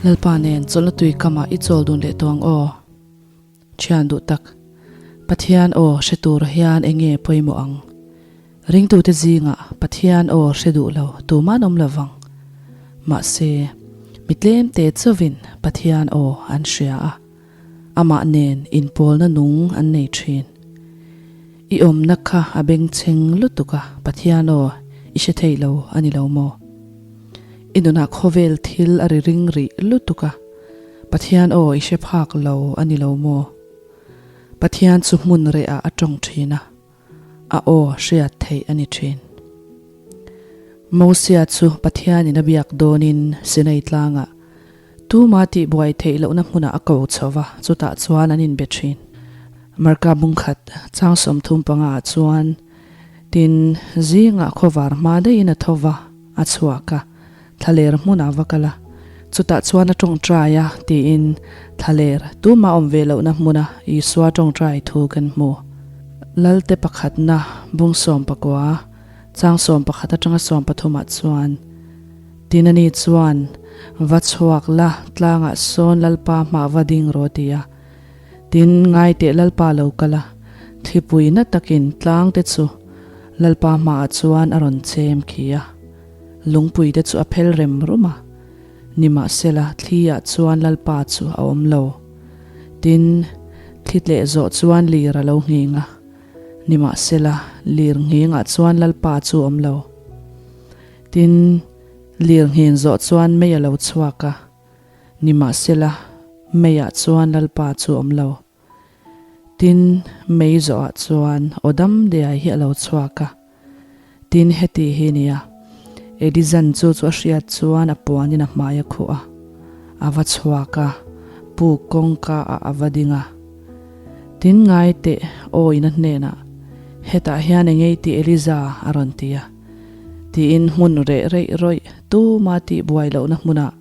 Lalpa nen chawlhna tui kamah i chawl dun leh tawh ang aw. Thian duh tak, Pathian aw hre tur hian eng nge pawimawh ang? Ringtute zingah Pathian aw hre duh lo tuman awm lo vang. Mahse, mi tlemte chauhin Pathian aw an hria a, amah nen inpawlna nung an nei thin. I awmna kha a bengchheng lutuk a, Pathian aw i hre thei lo a ni lo maw? I nunah khawvel thil a ri ring rih lutuk a, Pathian aw i hre phak lo a ni lo maw? Pathian chu hmun rehah a tawng thin a, a aw hriat theih a ni thin. Mosia chu Pathianin a biak dawnin Sinai tlangah tuma tihbuai theih lohna hmunah a ko chho va, chutah chuan an inbe thin. Marka bungkhat chang 35 ah chuan tin zingah khawvar hma daihin a tho va, a chhuak a. Thlaler hmunah va kal a, chutah chuan a tawngtai a, tiin thlaler tumah awm ve lohna hmuna Isua tawngtai thu kan hmu. Lalte pakhatna bung 19, chang 11 atanga 13 ah chuan, Tin ani chuan, Va chhuak la, tlangah sawn Lalpa hmah va ding rawh ti a. Tin, ngaiteh Lalpa lo kal a, thlipui na takin tlangte chu Lalpa hmaah chuan a rawn chem khi a. Lungpui te chu a phel rem rum a, nimahsela thli ah chuan Lalpa chu a awm lo. Tin, thli tleh zawh chuan lir a lo nghing a, nimahsela lir nghing ah chuan Lalpa chu a awm lo. Tin, lir nghin zawh chuan mei a lo chhuak a, nimahsela mei ah chuan Lalpa chu a awm lo. Tin, mei zawhah chuan aw dam diai hi a lo chhuak a. Tin, heti hi nia, Elizan chu chu a hriat chuan a puanin a hmai a khuh a, a va chhuak a, puk kawngka ah a va ding a. Tin, ngai teh, aw in a hnenah, Hetah hian engei tih Eliza? a rawn ti a. Tiin hmun reh reih rawih tuma tihbuai lohna hmunah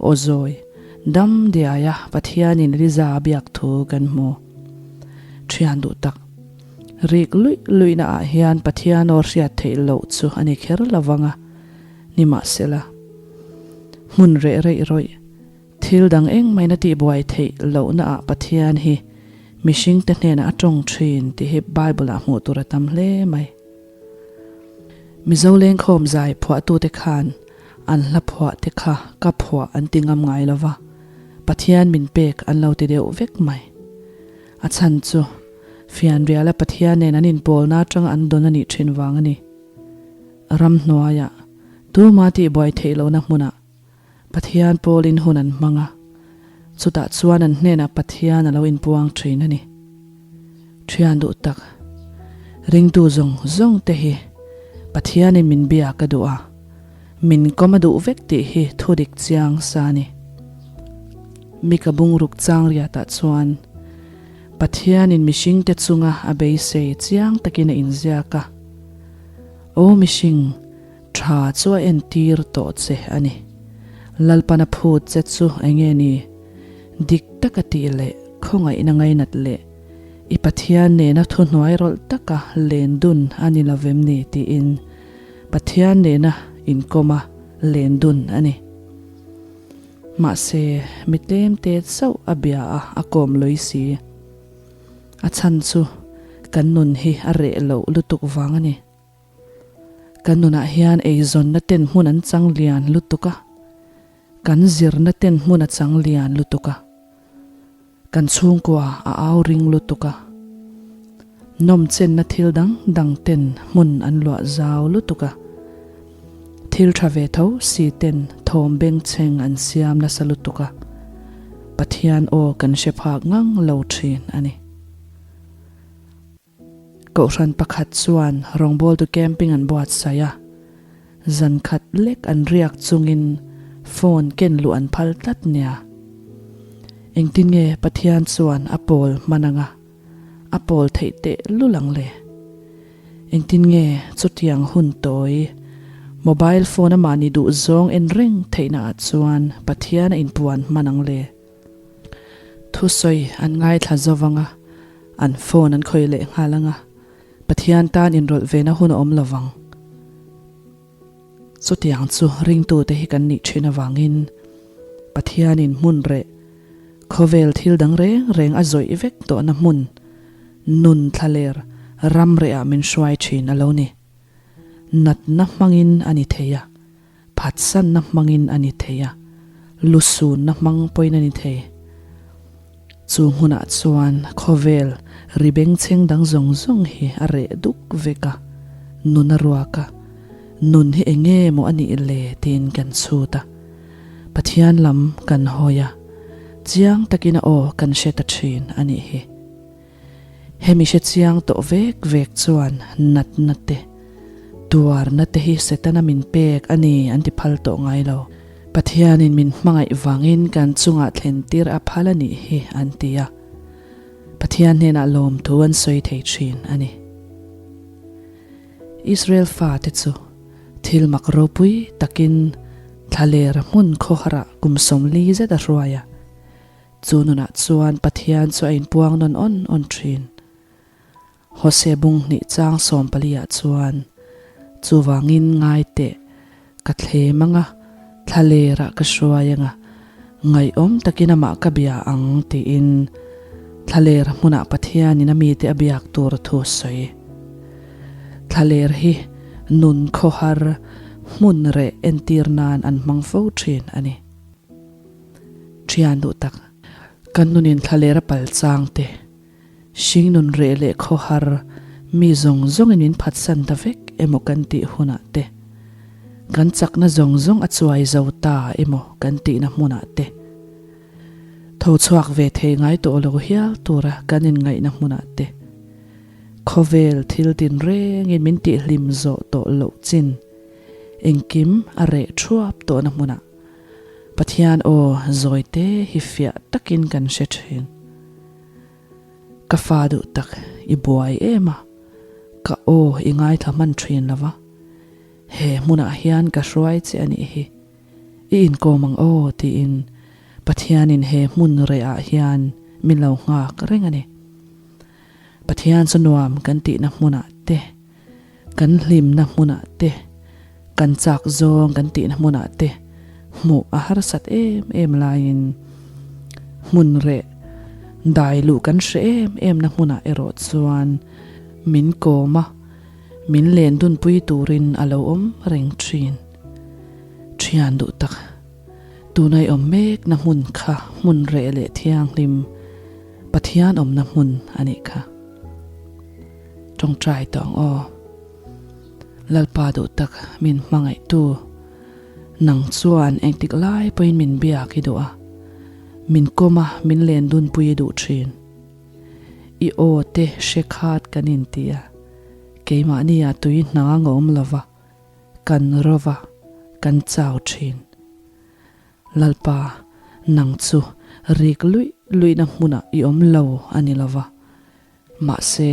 Aw zawi, dam diaia Pathianin Liza a biak thu kan hmu. Thian duh tak. Rik luih luihna ah hian Pathian aw hriat theih loh chu a ni kher lo vang a, nimahsela, hmun reh reih rawih, thil dang engmahina tihbuai theih lohna ah Pathian hi mihringte hnenah a tawng thin tih hi Bible ah hmuh tur a tam hle mai. Mizo lengkhawm zai phuahtute khan an hla phuah te kha ka phuah an ti ngam ngai lo va, Pathian min pek an lo ti deuh vek mai. A chhan chu fianriala Pathian nen an inpawlna atanga an dawn a nih thin vang a ni. Ramhnuaiah, tuma tihbuai theih lohna hmunah Pathian pawlin hun an hmang a, chutah chuan an hnenah Pathian a lo inpuang thin a ni. Thian duh tak, ringtu zawng zawng te hi Pathianin min bia ka duh a, min kawm a duh vek tih hi thu dik chiang sa a ni. Mika bungruk chang riatah chuan Pathianin mihringte chunga a beisei chiang takin a inziak a, Aw mihring, Tha chu a entir tawh che a ni. Lalpana phut che chu enge ni? Dik taka tih leh khawngaihna ngainat leh i Pathian nena thuhnuai rawlh taka len dun a ni lovem ni tiin Pathian nena inkawma len dun a ni. Mahse, mi tlemte chauh a bia a, a kawm lui si. A chhan chu kan nun hi a reh loh lutuk vang a ni. Kan nunah hian eizawnna ten hmun an chang lian lutuk a, kan zirna ten hmun a chang lian lutuk a, kan chhungkua a au ring lutuk a, nawmchenna thil dang dang ten hmun an luah zau lutuk a, thil tha ve tho si ten thawm bengchheng an siam nasa lutuk a, Pathian aw kan hre phak ngang lo thin a ni. Kohhran pakhat chuan rawngbawltu camping an buatsaih a, zan khat lek an riak chungin phone ken luh an phal tlat nia. Engtin nge Pathian chuan a pawl hman anga a pawl theih teh lul ang le? Engtin nge chutiang hun tawi mobile phone a mahni duh zawng en reng theihna ah chuan Pathian a inpuan hman ang le? Thusawi an ngaithla zo vang a, an phone an khawih leh nghal ang a, Pathian tan inrawlh vena hun a awm lo vang. Chutiang chu ringtute hi kan nih thin avangin. Pathianin hmun reh, khawvel thil dang reng reng a zawih vek tawhna hmun, nun thlaler ram rehah min hruai thin a lo ni. Natna hmangin a ni thei a, phatsanna hmangin a ni thei a, lusunna hmang pawhin a ni thei. Chu hmunah chuan khawvel ri bengchheng dang zawng zawng hi a reh duk vek a, nun a ruak a, nun hi eng nge maw a nih le tiin kan chhut a, Pathian lam kan hawi a, chiang takin a aw kan hre ta thin a nih hi. Hemi hre chiang tawh vek vek chuan natna te, tuarna te hi Setana min pek a ni an ti phal tawh ngai lo. Pathianin min hmangaih vangin kan chungah thlen tir a phal a nih hi an ti a, Pathian hnenah lawmthu an sawi thei thin a ni. Israel fate chu thil mak ropui takin thlaler hmun khawharah kum 40 zet a hruai a, Chu nunah chuan Pathian chu a inpuang nawn awn awn thin. Hose bung hnih chang 14 ah chuan, Chuvangin ngai teh, ka thlem anga, thlalerah ka hruai anga, ngaihawm takin amah ka bia ang tiin thlaler hmunah Pathianin a mite a biak tur thu a sawi. Thlaler hi nun khawhar hmun reh entir nan an hmang fo thin a ni. Thian duh tak, kan nunin thlaler a pal chang te, hring nun reh leh khawhar mi zawng zawngin min phatsan ta vek emaw kan tih hunah te, kan chakna zawng zawng a chuai zo ta emaw kan tihna hmunah te, tho chhuak ve thei ngai tawh lo hial tura kan inngaihna hmunah te, khawvel thil tinrengin min tihhlim zawh tawh loh chin engkim a reh thuap tawhna hmunah. Pathian aw zawi te hi fiah takin kan hre thin. Ka fa duh tak i buai em a, ka aw i ngaithla hman thin lo va, he hmunah hian ka hruai che a nih hi, i inkawm ang aw tiin Pathianin he hmun rehah hian min lo nghak reng a ni. Pathian chu nuam kan tihna hmunah te, Kan hlimna hmunah te, kan chak zawng kan tihna hmunah te hmuh a harsat em em laiin hmun reh dai luh kan hre em emna hmunah erawh chuan min kawm a, min len dunpui turin a lo awm reng thin. Thian duh tak, tunai awm mekna hmun kha hmun reh leh thianghlim Pathian awmna hmun a nih kha. Tawngtai tawh ang aw. Lalpa duh tak min hmangaihtu, nang chuan engtik lai pawhin min biak i duh a, min kawm a, min len dunpui i duh thin. I aw te hre khat kan inti a, keimahnia tui hnang a awm lova, kan rova, kan chau thin. Lalpa, nang chu rik luih luihna hmunah i awm lo a ni lova. Mahse,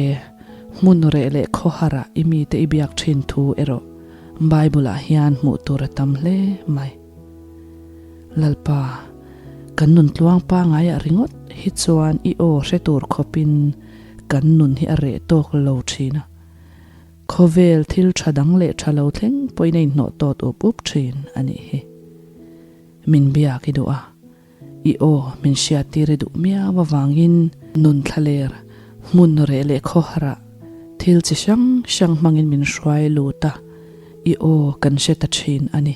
hmun reh leh khawharah i mite i biak thin thu erawh Bible-ah hian hmuh tur a tam hle mai. Lalpa, kan nun tluang pangaiah ringawt hi chuan i aw hre tur khawpin kan nun hi a reh tawk lo thin a. Khawvel thil tha dang leh tha lo thleng pawhin a inhnawh tawt up up thin a nih hi. Min biak i duh a. I aw min hriattir i duh miau avangin nun thlaler, hmun reh leh khawharah thil chi hrang hrang hmangin min hruai lut a, i aw kan hre ta thin a ni.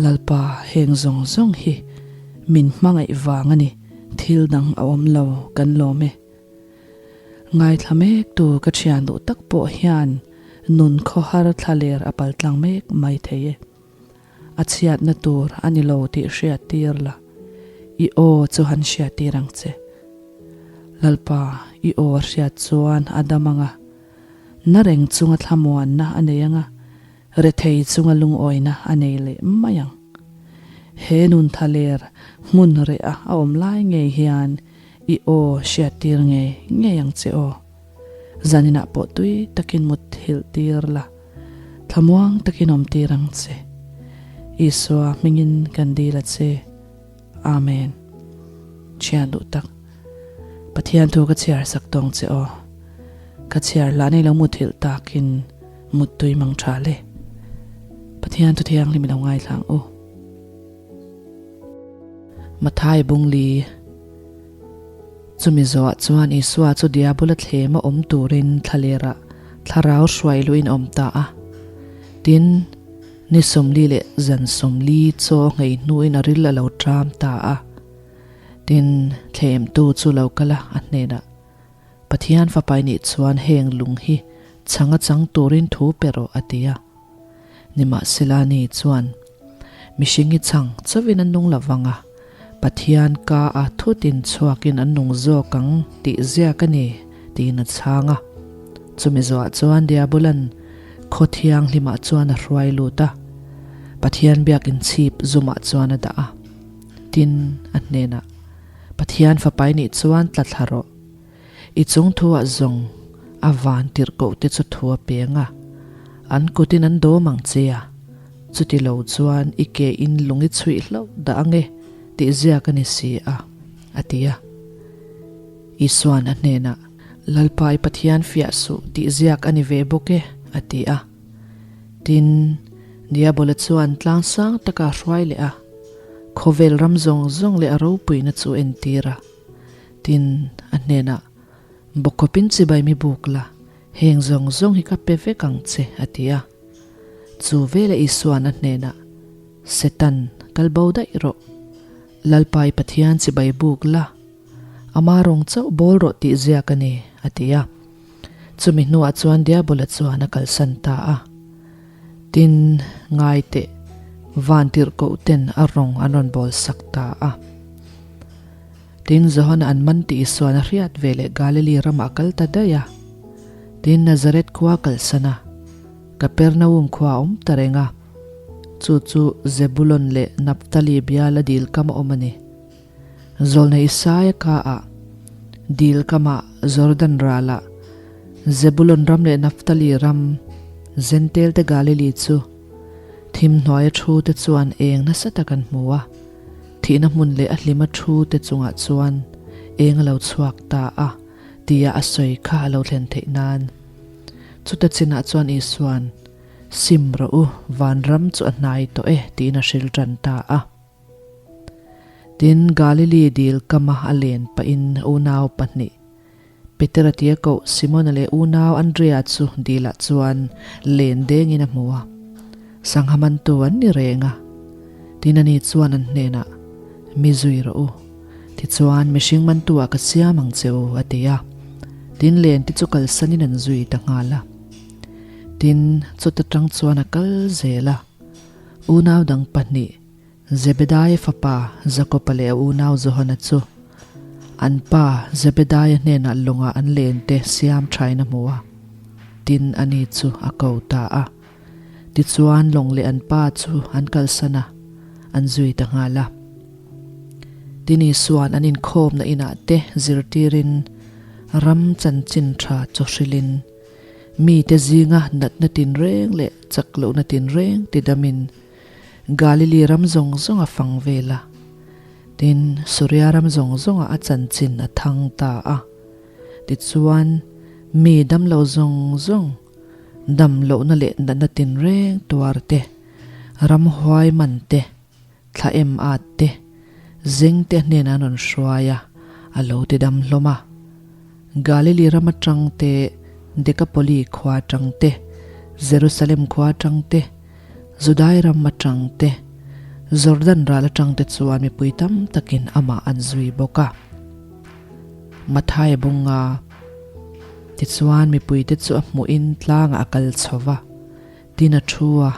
Lalpa heng zawng zawng hi min hmangaih vang a ni, thil dang a awm lo kan lawm e. Ngaithla mek tu ka thian duh tak pawh hian nun khawhar thlaler a paltlang mek mai thei e. A chhiatna tur a ni lo tih hriattir la, i aw chu han hriattir ang che. Lalpa, i aw a hriat chuan a dam ang a, na reng chunga thlamuanna a nei ang a, rethei chunga lungawina a nei leh mai ang. He nuntha ler hmun reh a a awm lai ngei hian i aw hriattir ngei ngei ang che aw. Zaninah pawh tui takin mutthilh tir la. Thlamuang takin awm tir ang che. Isua hmingin kan dil a che. Amen. Thian duh tak. Pathian thu ka chhiar sak tawng che aw. Ka chhiar lah nei lo muthilh takin muttui mang tha le. Pathian thu thianghlim i lo ngaithla ang u. Mathai bung li. Chumi zawhah chuan Isua chu Diabola thlema awm turin thlalerah thlarau hruai luhin a awm ta a. Tin, ni 40 leh zan 40 chaw nghei hnuin a ril a lo ṭam ta a. Tin, thlemtu chu lo kal a, a hnenah, Pathian Fapai nih chuan heng lung hi chhang a chang turin thu pe rawh, a ti a. Nimahsela ni chuan, Mihring hi chhang chauhin an nung lo vang a, Pathian ka a thutin chhuakin an nung zawk ang tih ziak a ni, tiin a chhang a. Chumi zawhah chuan Diabolan khaw thianghlimah chuan a hruai lut a, Pathian biakin chhip zumah chuan a dah a. Tin, a hnenah, Pathian Fapai nih chuan tla thla rawh. I chung thuah zawng a van tirhkoh te chu thu a peng a, an kutin an dawm ang che a, chuti lo chuan i ke in lung i chhuih hlauh dah ang e tih ziak a ni si a, a ti a. Isuan a hnenah, Lalpa i Pathian fiah suh tih ziak a ni ve bawk e, a ti a. Tin, Diabola chuan tlang sang taka a hruai leh a, khawvel ram zawng zawng leh a ropuina chu entir a. Tin, a hnenah, Bawkawpin chibai mi buk la, heng zawng zawng hi ka pe vek ang che, a ti a. Chu veleh Isua'n a hnenah, Setan, kal bo daih rawh. Lalpa i Pathian chibai buk la, ama rawng chauh bawl rawh tih ziak a ni, a ti a. Chumi hnuah chuan Diabola chuan a kalsan ta a. Tin, ngai teh, van tirhkoh ten a rawng an rawn bawl sak ta a. Tin, Johana an man tih Isuan a hriat ve leh Galili ramah a kal ta daih a. Tin, Nazareth khua a kalsan a, Kapernaum khua a awm ta reng a. Chu chu Zebulon leh Naphtali biala dil kam a awm a ni. Zawlna Isaia kaah, dil kamah Jordan ralah, Zebulon ram leh Naphtali ram, Zentelte Galili chu thim hnuaia thu te chuan eng nasa tak an hmu a. Thihna hmun leh a hlima thu te chungah chuan eng a lo chhuak ta a tia a sawi kha a lo thlen theih nan. Chuta chinah chuan Isua'n, Sim rawh u, vanram chu a hnai tawh e tiin a hril tan ta a. Tin, Galili dil kama a len pahin unau pahnih, Petera tia koh Simona leh unau Andrea chu dilah chuan len dengin a hmu a. Sangha mantu an ni reng a. Tin ani chuan an hnenah, Mi zui rawh u. Tichuan mihring mantu ah ka siam ang che u, a ti a. Tin len te chu kalsanin an zui ta nghal a. Tin, chuta tang chuan a kal zel a. Unau dang pahnih, Zebedaia fapa Jakoba leh a unau Johana chu an pa Zebedaia hnenah lawngah an lente siam thain a hmu a, tin ani chu a ko ta a. Tichuan lawng leh an pa chu an kalsan a, an zui ta nghal a. Tin Isua'n an inkhawmna inah te zirtirin ram chanchin tha chaw hrilhin mite zinga natna tinreng leh chak lohna tinreng tidamin Galili ram zawng zawng a fang vel a, tin, Suria ram zawng zawngah a chanchin a thang ta a. Tichuan, mi damlo zawng zawng, dam lohna leh natna tinreng tuar te, ramhuai man te, thla em at te, zeng te hnenah an rawn hruai a, a lo ti dam hlawm a. Galili ram atang te, Dekapoli khua atang te, Jerusalem khua atang te, Judai ram atang te, Jordan ral atang te chuan mipui tam takin amah an zui bawk a. Mathaia bunga tichuan mipuite chu a hmuhin tlangah a kal chho va, tin a thu a,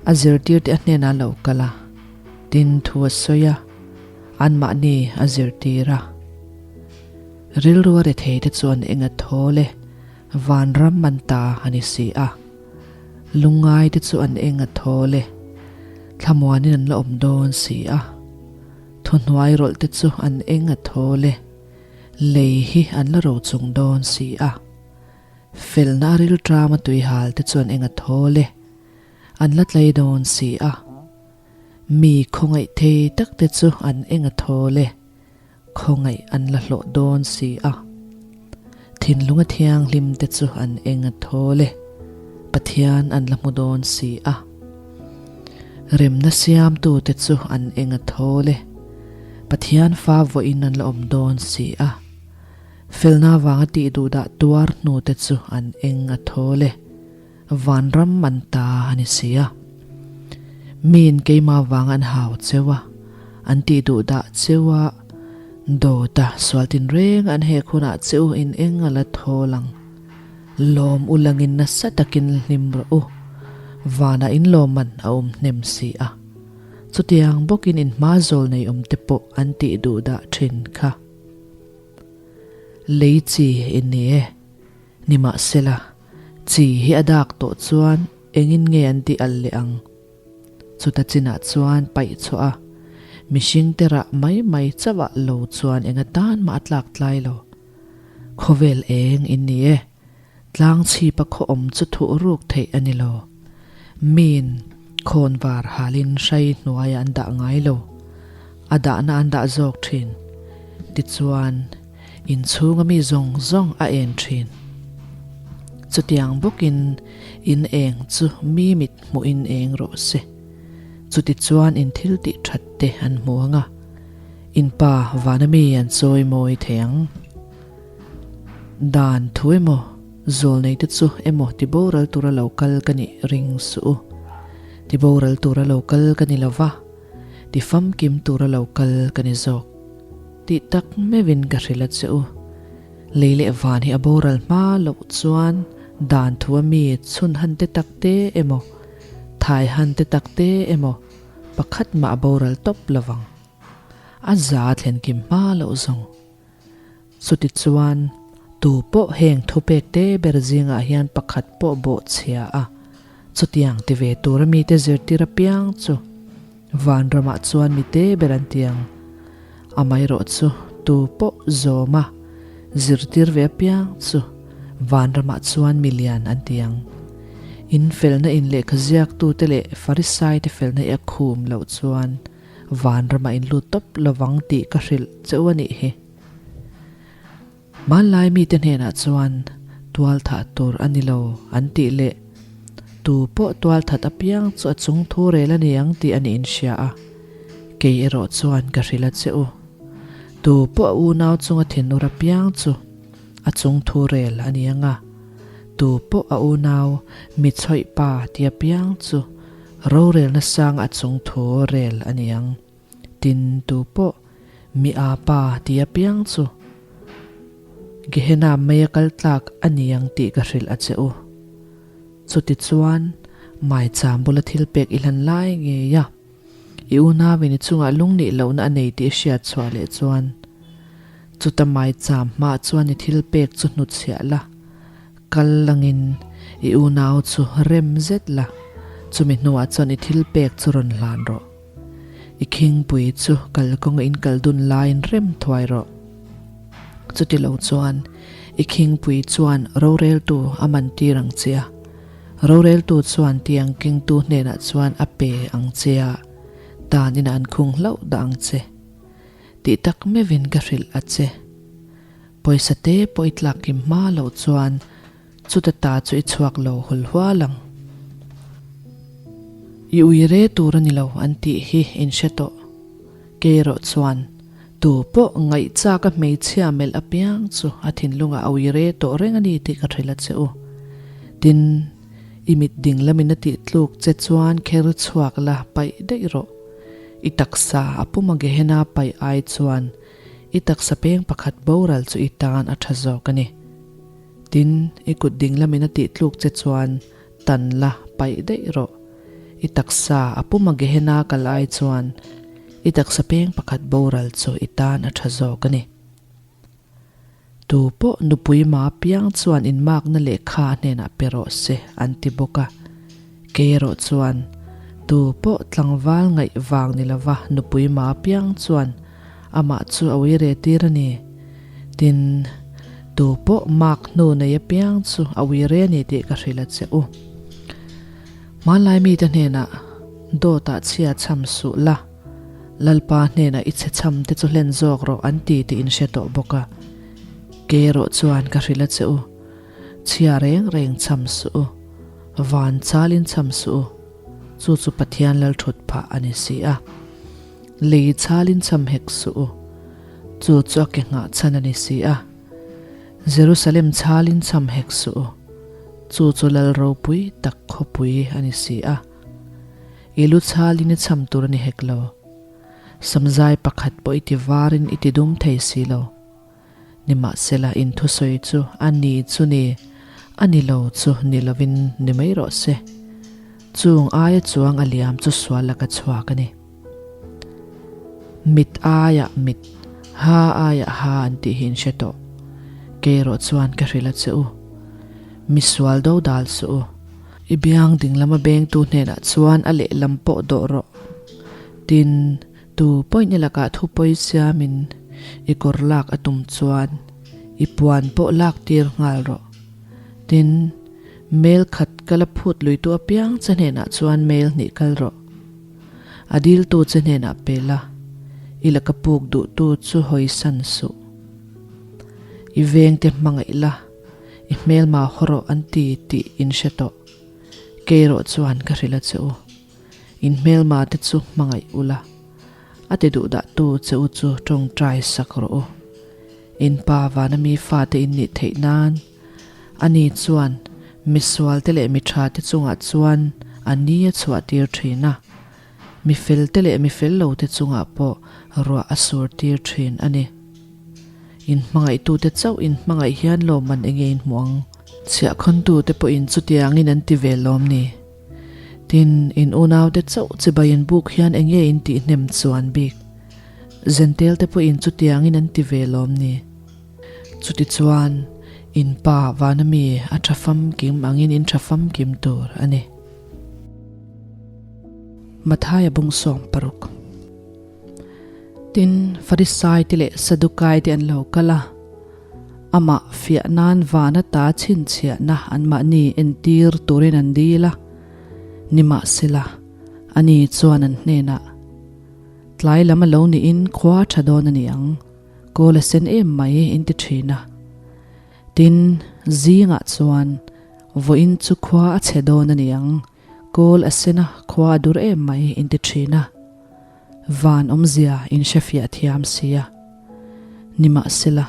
a zirtirte a hnenah a lo kal a, tin thu a sawi a, anmahni a zirtir a. Rilru a retheite chuan eng a thawl e, vanram an ta a ni si a. Lungngai te chu an eng a thawl e, thlamuanin an la awm dawn si a. Thuhnuai rawlh te chu an eng a thawl e, lei hi an la ro chung dawn si a. Felna a rilṭama tuihal te chu an eng a thawl e, an la tlei dawn si a. Mi khawngaih thei tak te chu an eng a thawl e, Khawngaih an la hlawh dawn si a. Thinlunga thianghlim te chu an eng a thawl e, Pathian an la hmu dawn si a. Remna siamtu te chu an eng a thawl e, Pathian fa vawiin an la awm dawn si a. Felna vanga tih duhdah tuar hnute chu an eng a thawl e. Vanram an ta a ni si a. Miin keimah vanga an hau cheu a, an tih duhdah cheu a, dawt a, sual tinreng an hek hunah cheu in eng a la thawl ang. Lawm u langin nasa takin hlim rawh u. Vanah in lawmman a awm hnem si a. Chutiang bawkin in hma zawl nei awm te pawh an tih duhdah thin kha. Lei chi in ni e. Nimahsela, chi hi a dak tawh chuan engin nge an tih al leh ang? Chuta chinah chuan paih chhuah a, mihring te rah mai mai chauh ah lo chuan eng atan mah a tlak tlai lo. Khawvel eng in ni e, tlang chhipa khaw awm chu thuh ruk theih a ni lo. Miin khawnvar halin hrai hnuaiah an dah ngai lo, a dahna an dah zawk thin. Tichuan, inchhunga mi zawng zawng a en thin. Chutiang bawkin in eng chu mi mit hmuhin eng rawh se. Chutichuan in thil tih that te an hmu ang a. In pa vana mi an chawi mawi thei ang. Dan thu emaw, zawlnei te chu emaw ti boral tura lo kal ka nih ring suh u. Ti boral tura lo kal ka ni lo va, ti famkim tura lo kal ka ni zawk. Tih tak meuhin ka hrilh a che u. Lei leh van hi a boral hma loh chuan dan thu a mi chhun han te tak te emaw, thai han te tak te emaw pakhat mah a boral tawp lo vang. A za thlen kim hma loh zawng. Chuti chuan tu pawh heng thupek te ber zingah hian pakhat pawh bawh chhia a, chutiang ti ve tura mite zirtir apiang chu vanramah chuan mite ber an ti ang. Amaherawh chu tu pawh zawma zirtir ve apiang chu vanramah chuan milian an ti ang. In felna in lehkha ziaktute leh Farisaite felna i a khum loh chuan Vanramah in lut tawp lovang tih ka hrilh che u a nih hi. Hmanlai mite hnenah chuan tual thah tur a ni lo an tih leh tu pawh tual that apiang chu a chung thu rel a ni ang tih a nih in hria a, kei erawh chuan ka hrilh a che u. Tu pawh a unau chunga thinur apiang chu a chung thu rel a ni ang a, tu pawh a unau mi chhawih pa ti apiang chu Rorelna sang a chung thu rel a ni ang. Tin, tu pawh mi a pa ti apiang chu Gehenna mei a kal tlak a ni ang tih ka hrilh a che u. Chutichuan, maicham bula thil pek i hlan lai ngei a, i unauin i chungah lungnih lohna a nei tih i hriat chhuah leh chuan, chuta maicham hmaah chuan i thil pek chu hnutchhiah la, Kal langin i unau chu rem zet la, chumi hnuah chuan i thil pek chu rawn hlan rawh. I khingpui chu kalkawnga in kal dun laiin rem thuai rawh. Chuti lo chuan i khingpui chuan roreltu a man tir ang che a, roreltu chuan tiang kengtu hnenah chuan a pe ang che a, tan inah an khung hlauh dah ang che. Tih tak meuhin ka hrilh a che. Pawisa te pawh i tlak kim hma loh chuan chuta ta chu i chhuak lo hul hual ang. I ui re tur a ni lo an tih hi in hre tawh. Kei erawh chuan tu pawh ngaihchak a hmeichhia melh apiang chu a thinlungah a ui re tawh reng a ni tih ka hrilh a che u. Tin, i mit ding lamin a tih tluk che chuan kher chhuak la paih daih rawh. I taksa a puma Gehenna paih ai chuan I taksa peng pakhat boral chu i tan a tha zawk a ni. Tin, i kut ding lamin a tih tluk che chuan tan la paih daih rawh. I taksa a puma Gehenna kal ai chuan i taksa peng pakhat boral chu i tan a tha zawk a ni. Tu pawh nupui ma piang chuan inmakna lehkha a hnenah pe rawh se an ti bawk a. Kei erawh chuan tu pawh tlangval ngaih vang ni lova nupui ma piang chuan amah chu a ui re tir a ni. Tin, tu pawh mak hnu nei apiang chu a ui re a ni tih ka hrilh a che u. Hmanlai mite hnenah dawtah chhia cham suh la. Lalpa hnenah i chhe cham te chu hlen zawk rawh an ti tih in hre tawh bawk a. Kei erawh chuan ka hrilh a che u, chhia reng reng cham suh u, van chalin cham suh u, chu chu Pathian lal thut phah a ni si a. Lei chhalin cham hek suh u, chu chu a ke nghah chhan a ni si a. Jerusalem chhalin cham hek suh u, chu chu lal ropui tak khawpui a ni si a. I lu chhalin i cham tur a ni hek lo. Samzai pakhat pawh i ti varin i ti dum thei si lo. Nimahsela in thusawi chu a ni chu ni, a ni lo chu ni lovin ni mai rawh se. Chung aia chuang a liam chu sual laka chhuak a ni. Mit aiah mit, ha aiah ha an tih hi in hre tawh. Kei erawh chuan ka hrilh a che u. Mi sual do dal suh u. I biang ding lama bengtu hnenah chuan a lehlam pawh dawh rawh. Tin, tu pawhin i lakah thu pawi siamin i kawr lak a tum chuan i puan pawh lak tir nghal rawh. Tin, mail khat kal a phut luitu apiang che hnenah chuan mail hnih kal rawh. A diltu che hnenah pe la, i laka puk duhtu chu hawisan suh. I vengte hmangaih la, i hmelma haw rawh an ti tih in hre tawh. Kei erawh chuan ka hrilh a che u. In hmelma te chu hmangaih ula, a ti duh dah tu che u chu tawngtai sak rawh u. In pa vana mi fate in nih theih nan, ani chuan misual te leh mi tha te chungah chuan a ni a chhuah tir thin a, mi fel te leh mi fel lo te chungah pawh ruah a sur tir thin a ni. In hmangaihtute chauh in hmangaih hian lawmman enge in hmuh ang? Chhiahkhawntute pawhin chutiangin an ti ve lawm ni? Tin, in unaute chauh chibai in buk hian enge in tih hnem chuan bik? Zentelte pawhin chutiangin an ti ve lawm ni? Chutichuan, in pa vana mi a tha famkim angin in tha famkim tur a ni. Mathaia bung 60. Tin, Farisai te leh Sadukai te an lo kal a, amah fiah nan van ata chhinchhiahna anmahni entir turin an dil a, nimahsela, ani chuan an hnenah, Tlai lam a lo niin khua a tha dawn a ni ang, kawl a sen em mai in ti thin a. Tin, zingah chuan vawiin chu khua a chhe dawn a ni ang, kawl a sen a, khua a dur em mai in ti thin a. Van awmzia in hrefiah thiam sia. Nimahsela,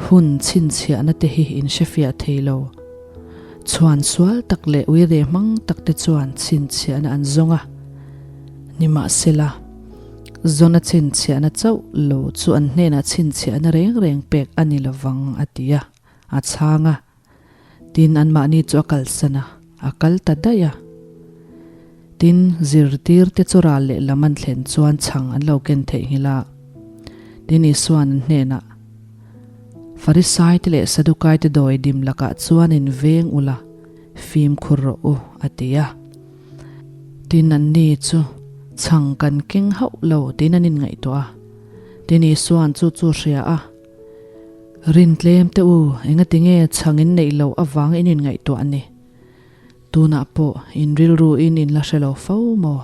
hun chhinchhiahna te hi in hrefiah thei lo. Chhuan sual tak leh uire hmang tak te chuan chhinchhiahna an zawng a. Nimahsela, zawna chhinchhiahna chauh lo chu an hnenah chhinchhiahna reng reng pek a ni lovang a ti a, a chhang a. Tin, anmahni chu a kalsan a, a kal ta daih a. Tin, zirtirte chu ral lehlam an thlen chuan chhang an lo ken theihnghilh a. Tin, Isua'n an hnenah, Farisaite leh Sadukaite dawi dim lakah chuan in veng ula, fimkhur rawh u, a ti a. Tin, anni chu chhang kan keng hauh lo tiin an inngaihtuah a. Tin, Isua'n chu chu hria a. Rin tlem teh u, engati nge chhang in neih loh avang in inngaihtuah a ni? Tunah pawh in rilru in in la hre lo fo maw?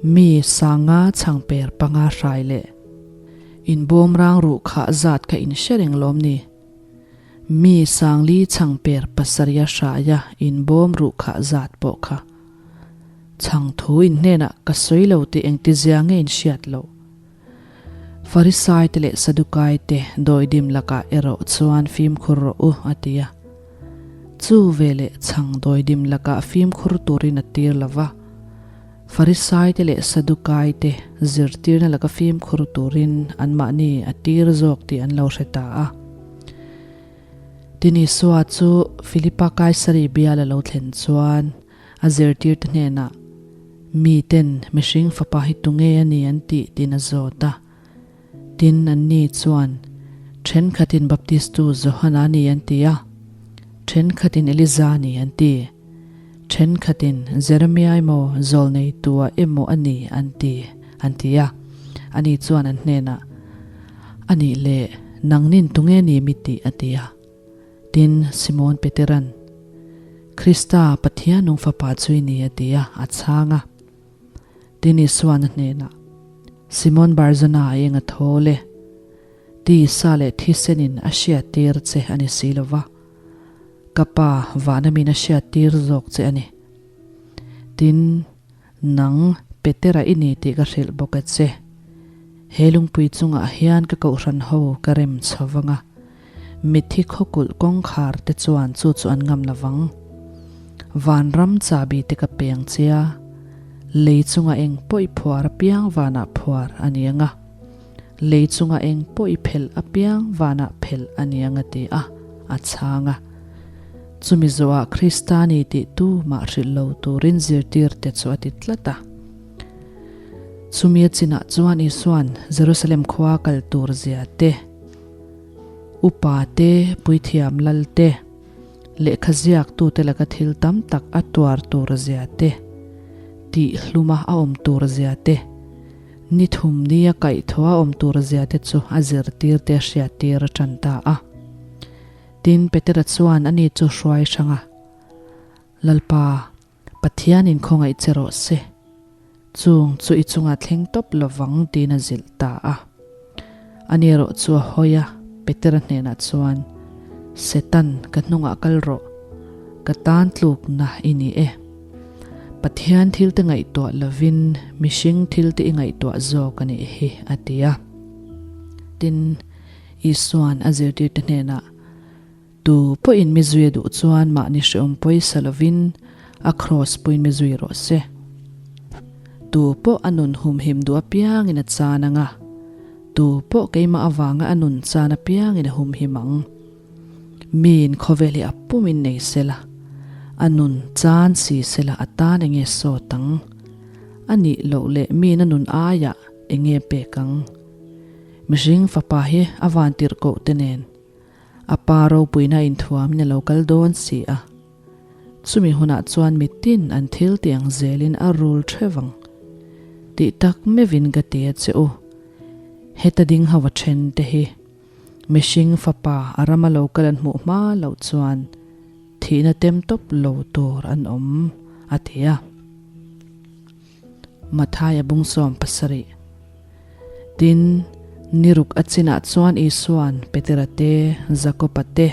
Mi sanga chhang per panga hrai leh in bawm rang ruh khah zat kha in hre reng lawm ni? Mi sangli chhang per pasarih a hraia in bawm ruh khah zat pawh kha chhang thu in hnenah ka sawi lo tih engtizia nge in hriat loh? Farisaite leh Sadukaite dawidim lakah erawh chuan fimkhur rawh u, a ti a. Chu veleh chhang dawidim lakah fimkhur turin a tir lo va, Farisaite leh Sadukaite zirtirna laka fimkhur turin anmahni a tir zawk tih an lo hre ta a. Tin Isua chu Filipa Kaisari bial a lo thlen chuan, A zirtirte hnenah, Miten mihring fapa hi tunge a ni an tih tiin a zawt a. Tin, anni chuan, Thenkhatin Baptistu Johana a ni an ti a, thenkhatin Eliza a ni an ti, thenkhatin Jeremia emaw Zawlneitua emaw a ni an ti, an ti a. Ani chuan an hnenah, A nih leh, nangnin tunge ni mi tih? a ti a. Tin, Simon Petera'n, Krista, Pathian nung Fapa chu i ni, a ti a, a chhang a. Tin, Isua'n a hnenah, Simon Barzona, a eng a thawl e. Tisa leh thisenin a hriattir che a ni si lo va, ka Pa vana min a hriattir zawk che a ni. Tin, nang Petera i ni tih ka hrilh bawk a che. He lungpui chungah hian ka kohhran ho ka rem chho vang a, mitthi khawkulh kawngkhar te chuan chu chu an ngam lo vang. Vanram chahbi te ka peng che a, lei chunga eng pawh i phuar apiang vanah phuar a ni ang a, lei chunga eng pawh i phelh apiang vanah phelh a ni ang a ti a, a chhang a. Chumi zawhah Krista ni tih tu mah hrilh lo turin zirtirte chu a ti tlat a. Chumi a chinah chuan Isua'n Jerusalem khua kal tur zia te, upa te, puithiam lal te, lehkha ziaktute laka thil tam tak a tuar tur zia te, tih hluma a awm tur zia te, ni thum nia kaihthawh a awm tur zia te chu a zirtirte a hriattir a tan ta a. Tin, Petera chuan ani chu hruai hrang a, Lalpa, Pathianin khawngaih che rawh se, chung chu i chunga thleng tawp lovang tiin a zilh ta a. Ani erawh chu a hawi a, Petera hnenah chuan, Setan, ka hnungah kal rawh, ka tan tlukna i ni e. Pathian thilte ngaihtuah lovin mihring thilte i ngaihtuah zawk a nih hi, a ti a. Tin, Isua'n a zirtirte hnenah, Tu pawhin mi zui a duh chuan mahni hreawm pawisa lovin a kraws puiin mi zui rawh se. Tu pawh a nun humhim duh apiangin a chan ang a, tu pawh keimah avanga a nun chan apiangin a humhim ang. Miin khawvel hi a pumin nei sela, a nun chan si sela a tan enge sawt ang? A nih loh leh miin a nun aiah enge pek ang? Mihring fapa hi a vantirhkoh te nen A pa ropuina inthuamin a lo kal dawn si a. Chumi hunah chuan mitin an thil ti ang zelin a rul theuh ang. Tih tak meuhin ka ti a che u. Heta ding ho a then te hi mihring fapa a rama lo kal an hmuh hma loh chuan thihna tem tawp lo tur an awm, a ti a. Mathaia bung 70. Tin, ni ruk a chinah chuan Isua'n Petera te, Jakoba te,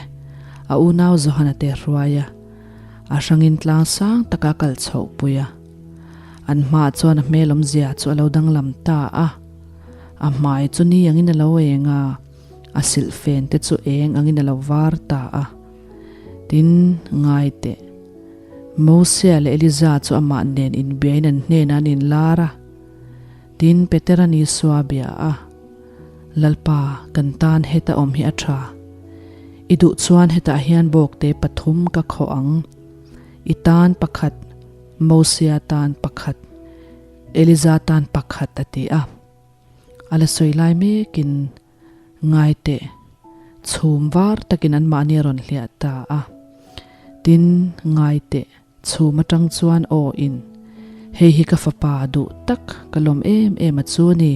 a unau Johana te hruai a, a hrangin tlang sang taka a kal chhoh pui a. An hmaah chuan a hmel awmzia chu a lo danglam ta a, a hmai chu ni angin a lo eng a, a silhfen te chu eng angin a lo var ta a. Tin, ngai teh. Mosia leh Eliza chu amah nen inbiain an hnenah an inlar a. Tin, Petera'n Isua a bia a, Lalpa, kan tan heta awm hi a tha. I duh chuan hetah hian bawkte pathum ka khawh ang. I tan pakhat, Mosia tan pakhat, Eliza tan pakhat a ti a. A la sawi lai mekin Ngai teh, chhum var takin anmahni a rawn hliah ta a. Tin, ngai teh, chhum atang chuan aw in, Hei hi ka fapa duh tak, ka lawm em em a chu a ni,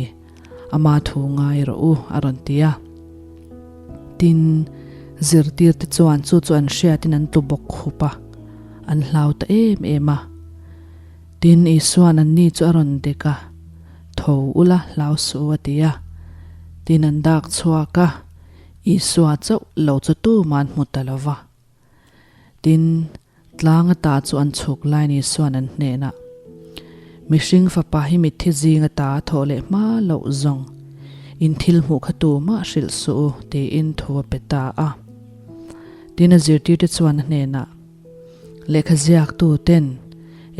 ama thu ngai rawh u, a rawn ti a. Tin, zirtirte chuan chu chu an hriatin an tlu bawk khup a, an hlau ta em em a. Tin, Isua'n anni chu a rawn dek a. Tho ula hlau suh u a ti a. Tin an dak chhuak a, Isua chauh lo chu tuman hmu ta lo va. Tin, tlang ata chu an chhuk laiin Isua'n an hnenah, Mihring fapa hi mitthi zing ata a thawh leh hma loh zawng, in thil hmuh kha tumah hrilh suh u, tiin thu a pe ta a. Tin a zirtirte chuan a hnenah, Lehkha ziaktu ten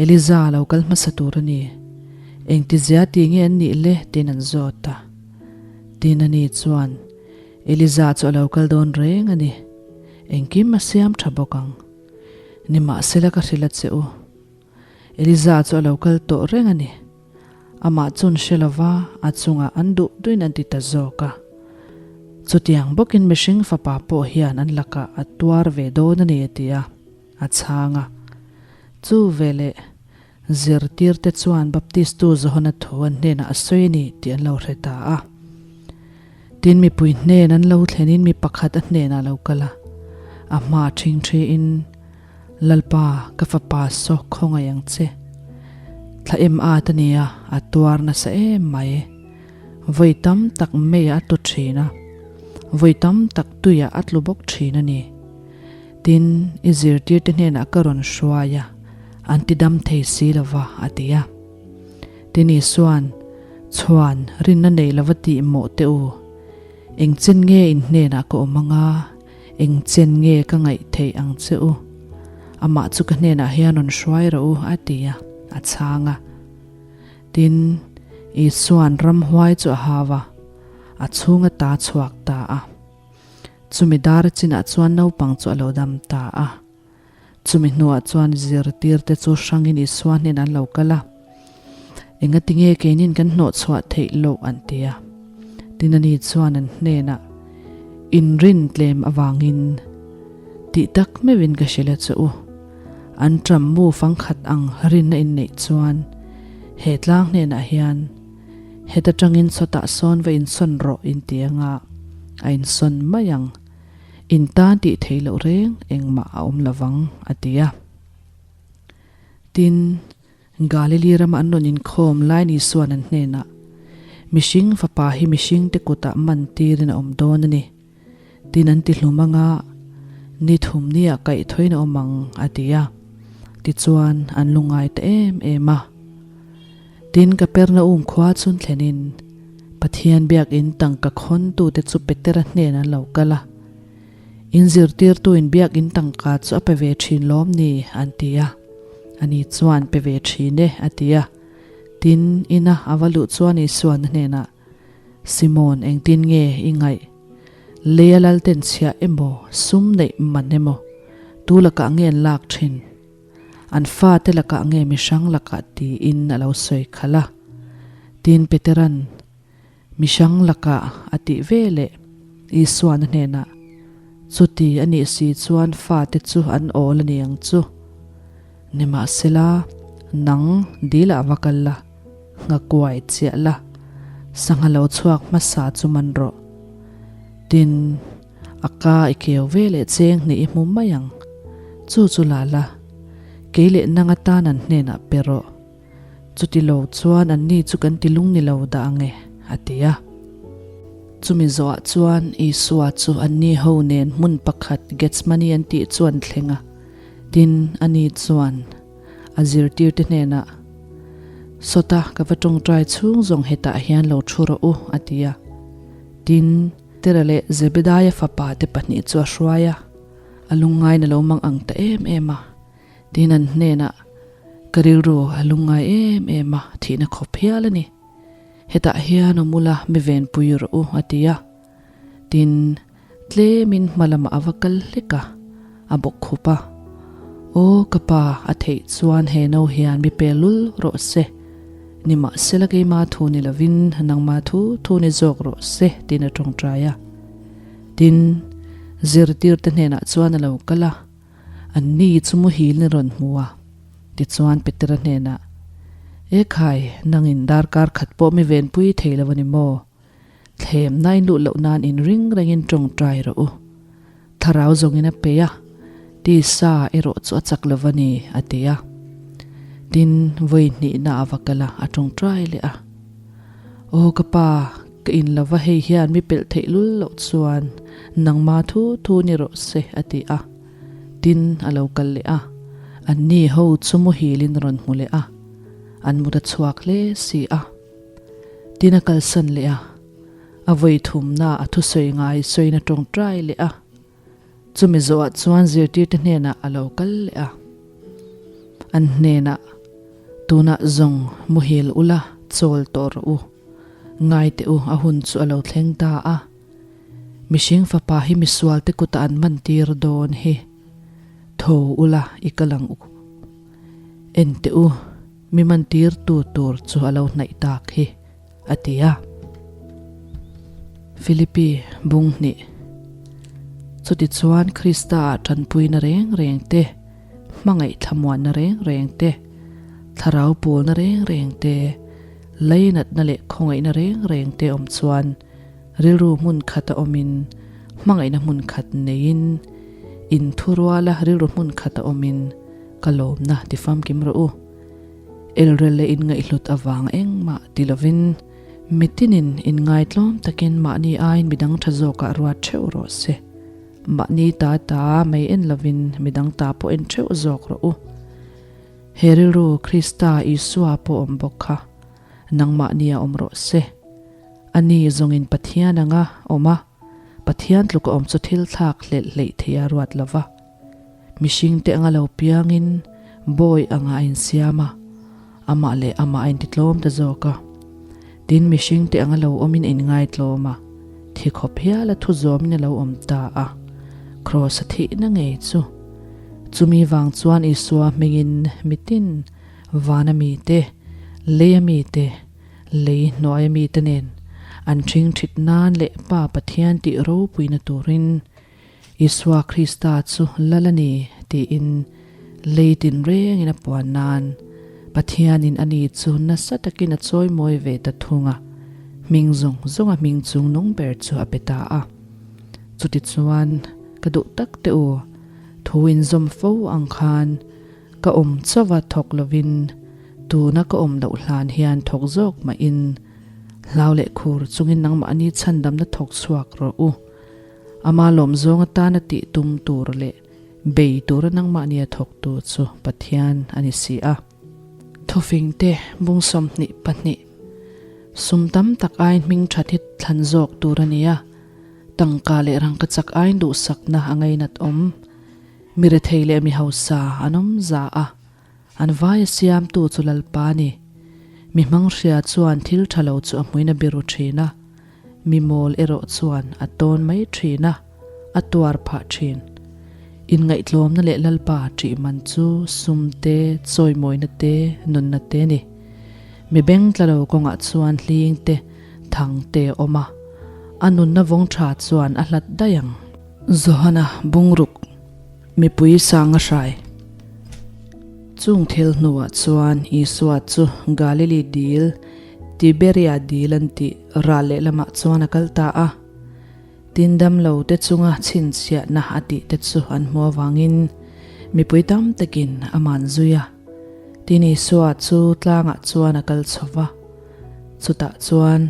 Eliza lo kal hmasa tur a ni. Engtizia ti nge an nih le? tiin an zawt a. Tin a ni chuan, Eliza chu a lo kal dawn reng a ni. Engkim a siam tha bawk ang. Nimahsela ka hrilh a che u. Eliza chu a lo kal tawh reng a ni. Amah chun hre lova a chungah an duh duhin an ti ta zawk a. Chutiang bawkin mihring fapa pawh hian an lakah a tuar ve dawn a ni a ti a, a chhang a. Chu veleh zirtirte chuan Baptistu Johana thu an hnenah a sawi a ni tih an lo hre ta a. Tin mipui hnen an lo thlenin mi pakhat a hnenah a lo kal a, a hma ṭhingṭhiin, Lalpa, ka fapa saw khawngaih ang che. Thla em at a nia, a tuar nasa em mai. Vawi tam tak meiah a tlu thin a, vawi tam tak tuiah a tlu bawk thin a ni. Tin, i zirtirte hnenah ka rawn hruai a, an ti dam thei si lo va, a ti a. Tin Isua'n, Chhuan, rinna nei lova tih mawh teh u. Eng chen nge in hnenah ka awm anga, eng chen nge ka ngaih theih ang che u? Amah chu ka hnenah hian rawn hruai rawh u, a ti a, a chhang a. Tin, Isua'n ramhuai chu a hau a, a chhung ata chhuak ta a. Chumi dar chinah chuan naupang chu a lo dam ta a. Chumi hnuah chuan zirtirte chu hrangin Isua hnenah an lo kal a, Engati nge keinin kan hnawhchhuah theih loh? an ti a. Tin ani chuan an hnenah, Inrin tlem avangin tih tak meuhin ka hrilh a che u. An ṭam mu fangkhat ang rinna inneih chuan he tlang hnenah hian heta ṭangin sawtah sawn va insawn rawh inti anga a insawn mai ang. In tan tih theih loh reng engmah a awm lovang, a ti a. Tin, Galili rama an rawn inkhawm lai ni suan an hnenah, Mihring fapa hi mihringte kutah man tirin a awm dawn a ni. Tin an ti hlum anga, ni thum niah kaihthawin a awm ang, a ti a. Tichuan, an lungngai ta em em a. Tin, Kapernaum khua chhun thlenin Pathian biakinn tangka khawntute chu Petera hnenah an lo kal a. In zirtirtuin biakinn tangka chu a pe ve thin lawm ni? an ti a. Ani chuan, Pe ve thin e, a ti a. Tin, ina a va luh chuan Isuan a hnenah, Simon, engtin nge i ngaih? Leia lalten chhiah emaw, sum neih man emaw, tu lakah nge an lak thin? An fate lakah nge mihrang lakah tiin a lo sawi khalh a. Tin Petera'n mihrang lakah a tih ve leh Isua'n a hnenah, Chuti a nih si chuan fate chu an awl a ni ang chu. Nimahsela, nang dilah va kal la, nghakuai chiah la, sangha lo chhuak hmasa chu man rawh. Tin, A ka i keu ve leh cheng hnih i hmu mai ang. Chu chu la la, kei leh nang atan an hnenah pe rawh. Chuti lo chuan anni chu kan ti lung ni lo dah ang e, a ti a. Chumi zawhah chuan Isua chu anni ho nen hmun pakhat Gethsemane an tih chu an thleng a. Tin, ani chuan a zirtirte hnenah, Sawta ka va tawngtai chhung zawng hetah hian lo thu rawh u, a ti a. Tin, Tera leh Zebedaia fapa te pahnih chu a hruai a, a lungngain a lo mang ang ta em em a. Tin an hnenah, Ka rilru a lungngai em em a, thihna khawp hial a ni. Hetah hian awm ula mi venpui rawh u, a ti a. Tin, tlemin hma lamah a va kal hlek a, a bawk khup a. Aw ka pa, a theih chuan he no hian mi pe lul rawh se. Nimahsela keima thu ni lovin nangma thu thu ni zawk rawh se tiin a tawngtai a. Tin, zirtirte hnenah chuan a lo kal a, anni chu muhil ni rawn hmu a. Tichuan Petera hnenah, Ekhai, nangin darkar khat pawh mi venpui thei lo a ni maw? Thlemna in luh loh nan in ring rengin tawngtai rawh u. Thlarau zawngin a pe a, tisa erawh chu a chak lo va ni, a ti a. Tin, vawi hnihna a va kal a, a tawngtai leh a. Aw ka pa, ka in lo va hei hian mi pelh theih lul loh chuan nangma thu thu ni rawh se, a ti a. Tin, a lo kal leh a, anni ho chu muhilin rawn hmu leh a, an mut a chhuak hle si a. Tin a kalsan leh a, a vawi thumna a thusawi ngai sawiin a tawngtai leh a. Chumi zawhah chuan zirtirte hnenah a lo kal leh a. An hnenah, Tunah zawng muhil ula chawl tawh rawh u. Ngai teh u, a hun chu a lo thleng ta a. Mihring fapa hi misualte kutah an man tir dawn hi. Tho ula i kal ang u. En teh u. Mi mantirtu tur chu a lo hnaih tak hi, a ti a. Philippi bung hnih. Chutichuan Krista-ah tanpuina reng reng te, hmangaih thlamuanna reng reng te, thlarau pawlna reng reng te, leinatna leh khawngaihna reng reng te awm chuan rilru hmun khata awmin hmangaihna hmun khat neiin inthuruala rilru hmun khata awmin Ka lawmna ti famkim rawh u. Elrel leh inngaihhlut avang engmah ti lovin mitinin inngaitlawm takin mahni aiin midang tha zawkah ruat theuh rawh se. Mahni ta ta mai en lovin midang ta pawh en theuh zawk rawh u. He rilru Krista Isua pawh awm bawk kha. Nangmahnia awm rawh se. Ani zawngin Pathian anga awm a, Pathian tluka awm chu thil thlak hlelh hleih theih a ruat lo va. Mihringte anga lo piangin bawi anga a insiam a, amah leh amah a intitlawm ta zawk a. Tin, mihringte anga lo awmin a inngaitlawm a, thi khawp hiala thu zawmin a lo awm ta a, Kraws a thihna ngei chu. Chumi vang chuan Isua hmingin mitin vana mite, leia mite, lei hnuaia mite nen an ṭhing ṭhit nan leh Pa Pathian tih ropuina turin Isua Krista chu lal a ni tiin lei tinrengin a puan nan Pathianin ani chu nasa takin a chawimawi ve ta thung a, hming zawng zawnga hming chung nung ber chu a pe ta a. Chutichuan, ka duh tak teh u, thu inzawm fo ang khan ka awm chauha thawk lovin tuna ka awm loh hlan hian thawk zawk mahin hlau leh khur chungin nangmahni chhandamna thawk chhuak rawh u. Ama lawm zawng atana tih tum tur leh bei tura nangmahnia thawktu chu Pathian a ni si a. Thufingte bung 22 Sum tam tak aiin hming that hi thlan zawk tur a ni a, tangka leh rangkachak aiin duhsakna a ngainat awm. Mi rethei leh mi hausa an awm za a, an vaia siamtu chu Lalpa a ni. Mi hmanghria chuan thil tha lo chu a hmuin a biru thin a, mi mawl erawh chuan a tawn mai thin a, a tuar phah thin. Inngaihtlawmna leh Lalpa ṭih man chu sum te, chawimawina te, nunna te a ni. Mi beng tla lo kawngah chuan hling te, thang te a awm a, a nunna vawng tha chuan a hlat daih ang. Johana bungruk mipui sanga hrai. Chung thil hnuah chuan Isua chu Galili dil, Tiberia dil an tih ral lehlamah chuan a kal ta a. Tin damlo te chunga chhinchhiahna a tih te chu an hmu avangin mipui tam takin a man zui a. Tin Isua chu tlangah chuan a kal chho va, chutah chuan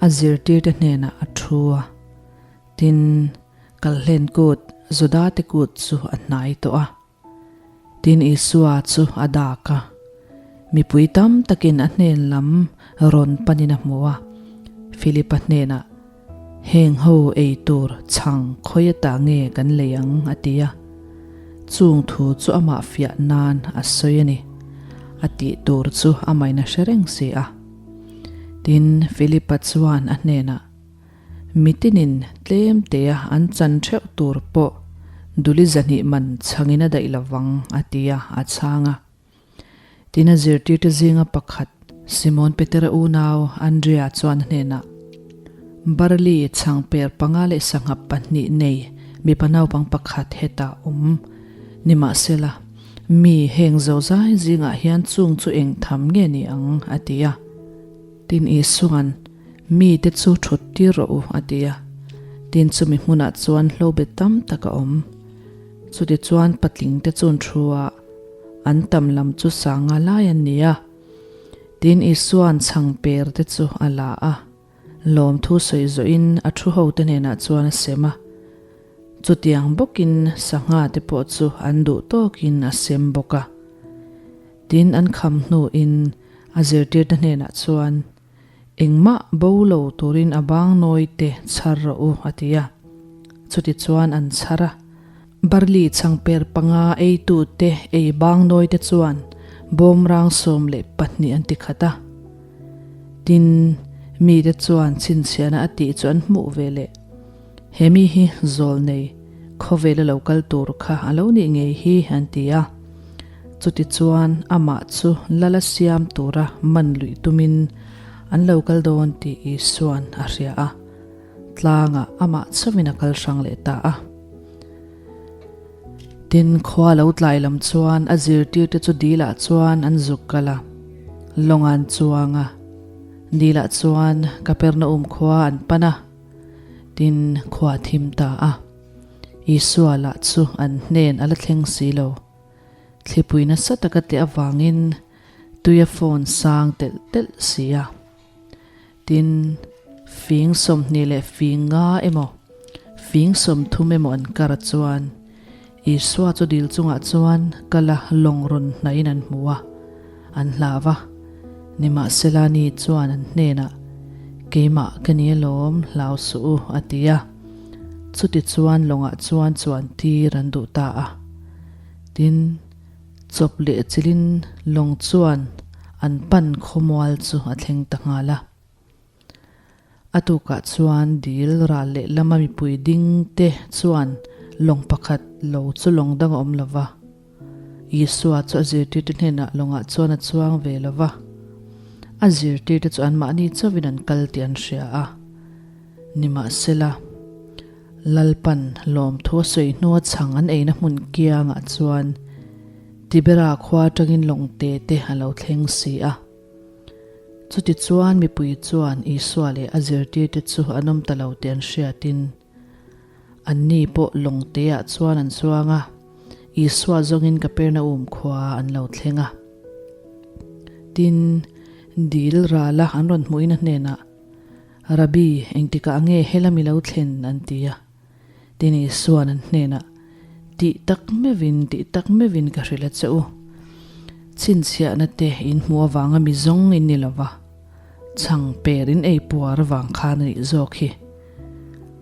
a zirtirte hnenah a thu a. Tin, Kalhlen kut, Judate kut chu a hnai tawh a. Tin, Isua chu a dak a. Mipui tam takin a hnen lam rawn panin a hmu a. Philipa hnenah, Heng ho ei tur chhang khawi ata nge kan lei ang? a ti a. Chung thu chu amah fiah nan a sawi a ni. A tih tur chu amahin a hre reng si a. Tin, Philipa chuan a hnenah, Mitinin tlem tea an chan theuh tur pawh duli zahnih man chhangin a daih lovang, a ti a, a chhang a. Tin a zirtirte zinga pakhat, Simon Petera unau Andrea chuan a hnenah, Barli chhangper panga leh sangha pahnih nei mipa naupang pakhat hetah awm nimahsela, mi heng zozai zingah hian chung chu eng tham nge ni ang? a ti a. Tin Isua'n, Mite chu thut tir rawh u, a ti a. Tin chumi hmunah chuan hlobet tam tak a awm. Chutichuan patlingte chuan thu a, an tam lam chu sanga lai an ni a. Tin Isua'n chhangper te chu a la a, lawmthu sawi zawhin a thu hote hnenah chuan a sem a. Chutiang bawkin sangha te pawh chu an duh tawkin a sem bawk a. Tin an kham hnuin a zirtirte hnenah chuan, Engmah bo lo turin a bang nawi te chhar rawh u, a ti a. Chutichuan an chhar a. Barli chhangper panga eitute ei bang nawi te chuan bawmrang 12 an ti khat a. Tin, mite chuan chhinchhiahna a tih chu an hmuh ve leh. He mi hi zawl nei, khawvela lo kal tur kha a lo nih ngei hi, an ti a. Chutichuan amah chu lala siam tura man luih tumin an lo kal dawn tih Isua'n a hria a, tlangah amah chauhin a kal hrang leh ta a. Tin, khua lo tlai lam chuan a zirtirte chu dilah chuan an zuk kal a, lawng an chuang a, dilah chuan Kapernaum khua an pan a. Tin, khua a thim ta a. Isua lah chu an hnen a la thleng si lo. Thlipui nasa taka teh avangin tui a phone sang telh telh si a. Tin, fing 20 leh fing nga emaw, fing 30 emaw an kar chuan Isua chu dil chungah chuan kal a lawng rawn hnaihin an hmu a, an hlau a. Nimahsela ni chuan an hnenah, Keimah ka ni alawm, hlau suh u, a ti a. Chutichuan lawngah chuan chuan tir an duh ta a. Tin, chawp leh chilhin lawng chuan an pan khawmual chu a thleng ta nghal a. A tukah chuan dil ral leh lama mipui ding te chuan lawng pakhat lo chu lawng dang a awm lo va. Isua chu a zirtirte hnenah lawngah chuan a chuang ve lo va. A zirtirte chu anmahni chauhin an kal tih an hria a. Nimahsela, Lalpan lawmthu a sawi hnua chhang an eina hmun kiangah chuan Tibera khua atangin lawng te te a lo thleng si a. Chutichuan mipui chuan Isua leh a zirtirte chu an awm ta lo tih an hriatin, anni pawh lawng teah chuan an chuang a, Isua zawngin Kapernaum khua an lo thleng a. Tin, dil rala an rawn hmuhin a hnenah, Rabbi, engtikah nge helami lo thlen? an ti a. Tin Isua'n an hnenah, Tih tak meuhin, tih tak meuhin ka hrilh a che u. Chhinchhiahna te in hmuh avanga mi zawng in ni lova, chhang per in ei puar avang khan a nih zawk hi.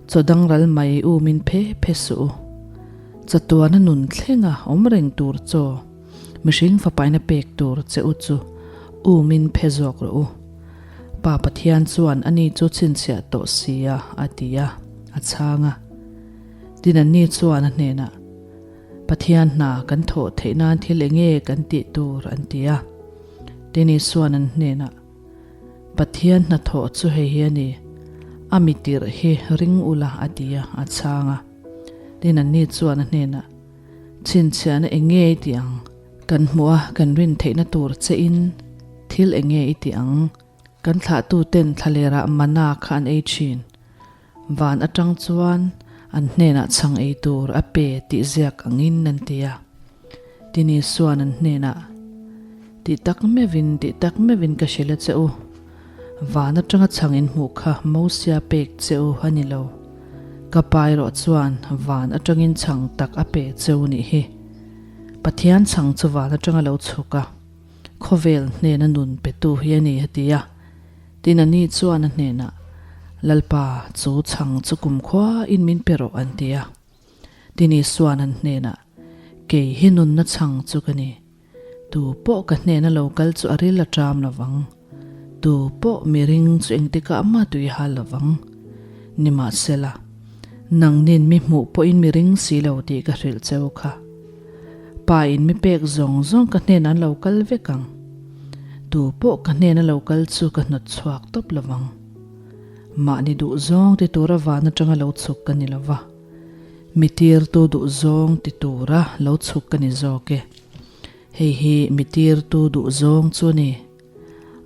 Chaw dang ral mai um in phe phe suh u. Chatuana nun thlenga awm reng tur chaw, mihring fapaina pek tur che u chu um in phe zawk rawh u. Pa Pathian chuan ani chu chhinchhiah tawh si a, a ti a, a chhang a. Tin anni chuan a hnenah, Pathian hna kan thawh theih nan thil eng nge kan tih tur? an ti a. Tin Isua'n an hnenah, Pathian hna thawh chu hei hi a ni, a mi tirh hi ring ula, a ti a, a chhang a. Tin anni chuan a hnenah, Chhinchhiahna eng nge i tih ang? Kan hmuh a, kan rin theihna tur che in thil eng nge i tih ang? Kan thlahtu ten thlalerah mana kha an ei thin. Van atang chuan an hnenah chhang ei tur a pe tih ziak angin an ti a. Tin Isua'n an hnenah, Tih tak meuhin, tih tak meuhin ka hrilh a che u. Van atanga chhang in hmuh kha Mosia pek che u a ni lo. Ka pa erawh chuan van atangin chhang tak a pe che u nih hi. Pathian chhang chu van atanga lo chhuk a, khawvel hnena nun petu hi a ni, a ti a. Tin ani chuan a hnenah, Lalpa, chu chhang chu kumkhua in min pe rawh, an ti a. Tin Isua'n an hnenah, Kei hi nunna chhang chu ka ni. Tu pawh ka hnena lo kal chu a ril a ṭam lo vang. Tu pawh miring chu engtikah mah tui hal lo vang. Nimahsela, nangnin mi hmuh pawhin mi ring si lo tih ka hrilh cheu kha. Pa in mi pek zawng zawng ka hnenah an lo kal vek ang. Tu pawh ka hnena lo kal chu ka hnawt chhuak tawp lo vang. Mahni duh zawng ti tura van atanga lo chhuk ka ni lo va. Mi tirtu duh zawng ti tura lo chhuk ka ni zawk e. Hei hi mi tirtu duh zawng chu a ni.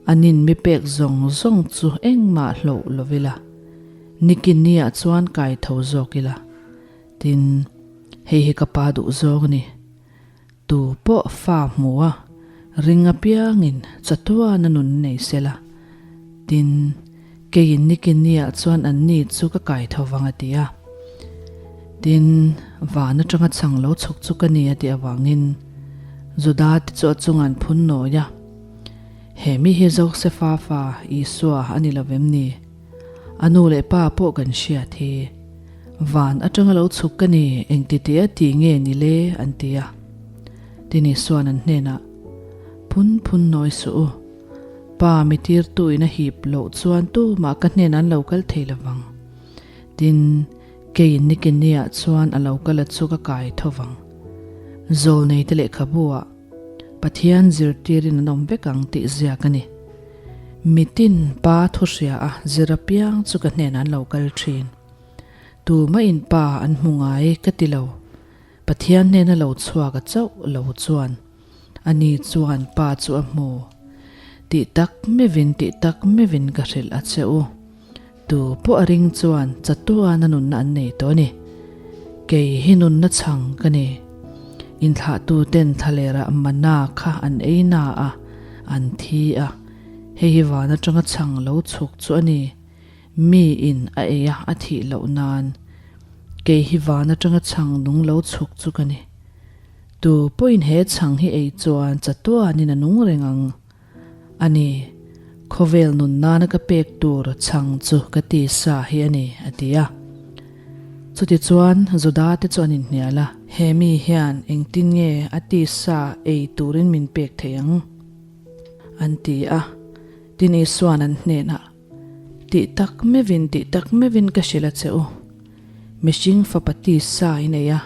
Anin mi pek zawng zawng chu engmah hloh lo ila, nikinni ah chuan kai tho zawk ila. Tin, hei hi ka pa duh zawng a ni. Tu pawh fa hmu a, ring apiangin chatuan a nun nei sela. Tin, keiin nikinni ah chuan anni chu ka kai tho vang a ti a. Tin, van atanga chhang lo chhuk chu ka ni a tih avangin Juda te chu a chungah an phun nawi a. He mi hi Josefa fa Isua a ni lo vem ni? A nu leh pa pawh kan hriat hi. Van atanga lo chhuk ka ni, engti tih a ti nge ni le? an ti a. Tin Isua'n an hnenah, Phun phun nawi suh u. Pa mi tirtuin a hip loh chuan tumah ka hnenah an lo kal thei lo vang. Tin, keiin nikinniah chuan a lo kal a chu ka kai tho vang. Zawlneite lehkhabu-ah Pathian zirtirin an awm vek ang tih ziak a ni. Mitin pa thu hria a zir apiang chu ka hnenah an lo kal thin. Tumahin pa an hmu ngai ka ti lo. Pathian hnena lo chhuak a chauh lo chuan ani chuan pa chu a hmu. Tih tak meuhin tih tak meuhin ka hrilh a che u. Tu pawh a ring chuan chatuan a nunna an nei tawh a ni. Kei hi nunna chhang ka ni. Inthlahtu ten thlalerah mana kha an ei na a, an thi a. Hei hi van atanga chhang lo chhuk chu a ni. Mi in a ei a, a thih loh nan. Kei hi van atanga chhang nung lo chhuk chu ka ni. Tu pawhin he chhang hi ei chuan chatuanin a nung reng ang a ni. Khawvel nun nana ka pek tur chhang chu ka tisa hi a ni, a ti a. Chutichuan Juda te chu an inhnial a. He mi hian engtin nge a tisa ei turin min pek thei ang? An ti a. Tin Isua'n an hnenah, Tih tak meuhin, tih tak meuhin ka hrilh a che u. Mihring fapa tisa i nei a,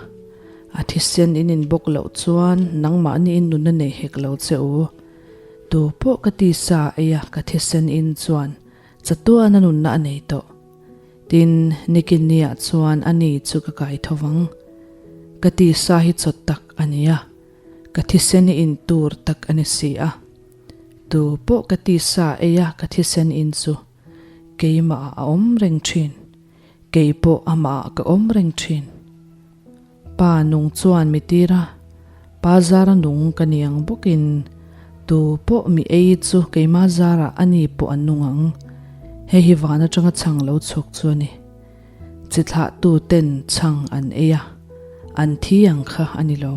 a thisen in inbawk loh chuan nangmahni in nunna nei hek lo che u. Tu pawh ka tisa ei a ka thisen in chuan chatuana nunna a nei tawh. Tin, nikinniah chuan ani chu ka kai tho vang. Ka tisa hi chawt tak a ni a, ka thisen hi in tur tak a ni si a. Tu pawh ka tisa ei a ka thisen in chu keimah ah a awm reng thin, kei pawh amah ah ka awm reng thin. Pa nung chuan mi tir a, pa zara nung ka ni ang bawkin tu pawh mi ei chu keimah zarah a ni pawh an nung ang. Hei hi van atanga chhang lo chhuk chu a ni. Chi thlahtu ten chhang an ei a, an thi ang kha a ni lo.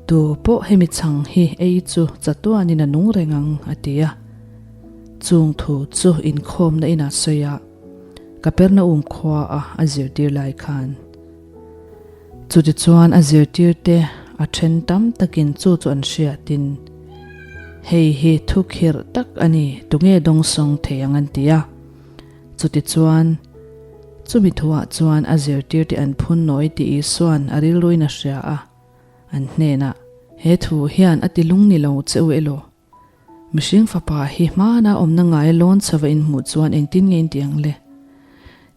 Tu pawh hemi chhang hi ei chu chatuanin a nung reng ang, a ti a. Chung thu chu inkhawmna inah sawi a, Kapernaum khua a a zirtir lai khan. Chutichuan a zirtirte a then tam takin chu chu an hriatin, Hei hi thukhirh tak a ni, tunge dawngsawng thei ang an ti a. Chutichuan, chumi thuah chuan a zirtirte an phun nawi tih Isua'n a rilruin a hria a, an hnenah, He thu hian a ti lung ni lo che u elaw? Mihring fapa hi hmana awmna ngai lawn chhova inhmuh chuan engtin nge inti ang le?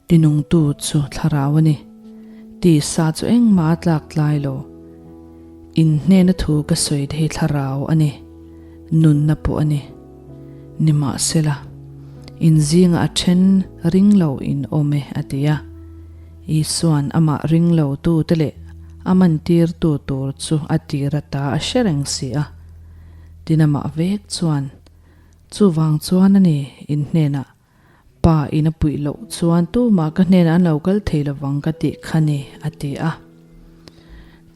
Tinungtu chu thlarau a ni. Tisa chu engmah a tlak tlai lo. In hnena thu ka sawi te hi thlarau a ni, nunna pawh a ni. Nimahsela, in zingah a then ring lo in awm e, a ti a. Isua'n amah ring lo tute leh a mantirtu tur chu a tir ata a hre reng si a. Tin amah vek chuan, Chuvang chuan a ni, in hnenah Pa in a puih loh chuan tumah ka hnenah an lo kal thei lovang ka tih kha ni, a ti a.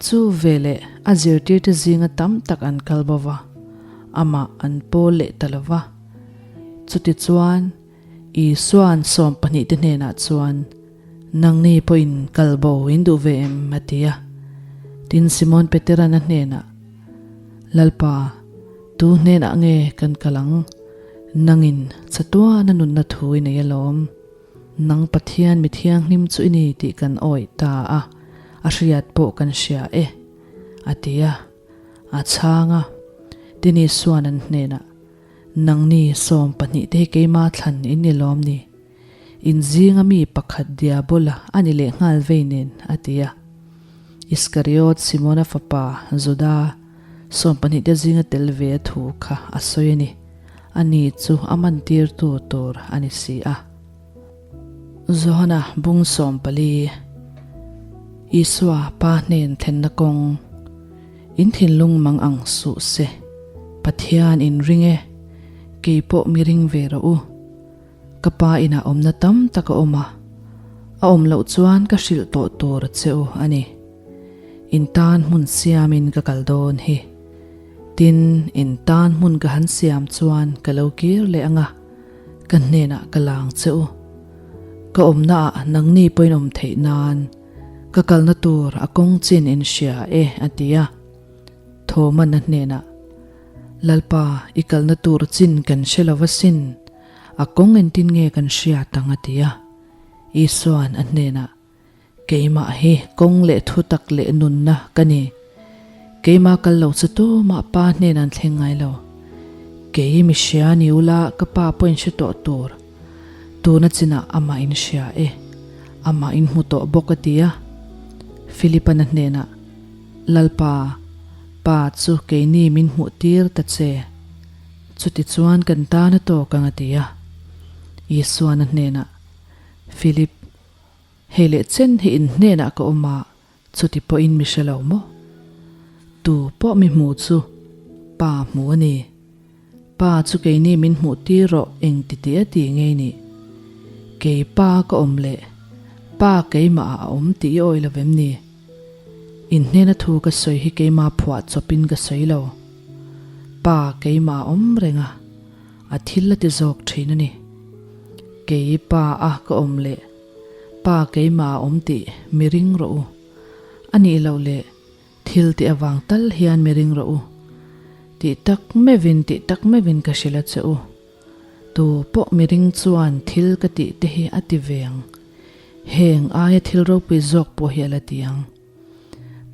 Chu veleh a zirtirte zinga tam tak an kal bo va, amah an pawl leh ta lo va. Chutichuan, Isua'n sawmpahnihte hnenah chuan, Nangni pawhin kal bo in duh ve em? a ti a. Tin, Simon Petera'n a hnenah, Lalpa, tu hnenah nge kan kal ang? Nangin chatuana nunna thu i nei alawm. Nang Pathian mi thianghlim chu i ni tih kan awih ta a, a hriat pawh kan hria e, a ti a. A chhang a, Tin Isua'n an hnenah, Nangni 12 te hi keima thlan in ni lawm ni? In zinga mi pakhat Diabola a ni leh nghal vei nen, a ti a. Iskariot Simona fapa Juda, 12 te zinga tel ve a thu kha a sawi a ni. Ani chu a mantirtu tur a ni si a. Johana bung 14, Isua Pa hnen thlenna kawng, In thinlung mang ang suh se, Pathian in ring e, kei pawh mi ring ve rawh u. Ka pa inah awmna tam tak a awm a, a awm loh chuan ka hrilh tawh tur che u a ni. In tan hmun siamin ka kal dawn hi. Tin, in tan hmun ka han siam chuan ka lo kir leh ang a, ka hnenah ka lang che u. Ka awmnaah nangni pawhin awm theih nan ka kalna tur a kawng chin in hria e, a ti a. Thawmana hnenah, Lalpa, i kalna tur chin kan hre lo asin, a kawng entin nge kan hriat ang a ti a. Isua'n a hnenah, Keimah hi kawng leh thutak leh nunna ka ni. Keimah kal lo chu tumah Pa hnenah an thleng ngai lo. Kei mi hria ni ula ka Pa pawh in hre tawh tur. Tuna chinah amah in hria e, amah in hmu tawh bawk a ti a. Philipa'n a hnenah, Lalpa, Pa chu keini min hmuh tir ta che. Chutichuan kan tan a tawk ang a ti a. Isua'n a hnenah, Philip, hei leh chen hi in hnenah ka awm a, chuti pawhin mi hre lo maw? Tu pawh mi hmu chu Pa hmu a ni. Pa chu keini min hmuh tir rawh eng ti tih a ti ngei nih. Kei Pa ka awm leh Pa keimah ah a awm tih i awih lo vem ni? In hnena thu ka sawi hi keimah phuah chawpin ka sawi lo. Pa keimah a awm reng a. A thil a ti zawk thin a ni. Kei Pa a ka awm leh Pa keimah a awm tih mi ring rawh u. A nih loh leh thil tih avang tal hian mi ring rawh u. Tih tak meuhin tih tak meuhin ka hrilh a che u. Tu pawh mi ring chuan thil ka tih te hi a ti ve ang. Heng aia thil ropui zawk pawh hi a la ti ang.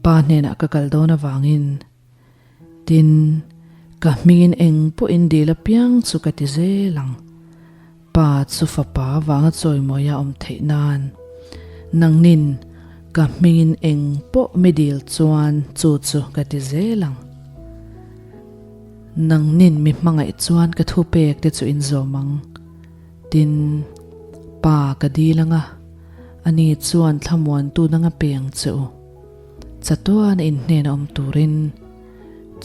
Pa hnenah ka kal dawn avangin Tin, ka hmingin eng pawhin dil apiang chu ka ti zel ang. Pa chu fapa avanga chawimawia awm theih nan. Nangnin ka hmingin eng pawh mi dil chuan chu chu ka ti zel ang. Nangnin mi hmangaih chuan ka thupek te chu in zawm ang. Tin, Pa ka dil anga, ani chuan thlamuantu danga pe ang che u. Chatuan inhnen a awm turin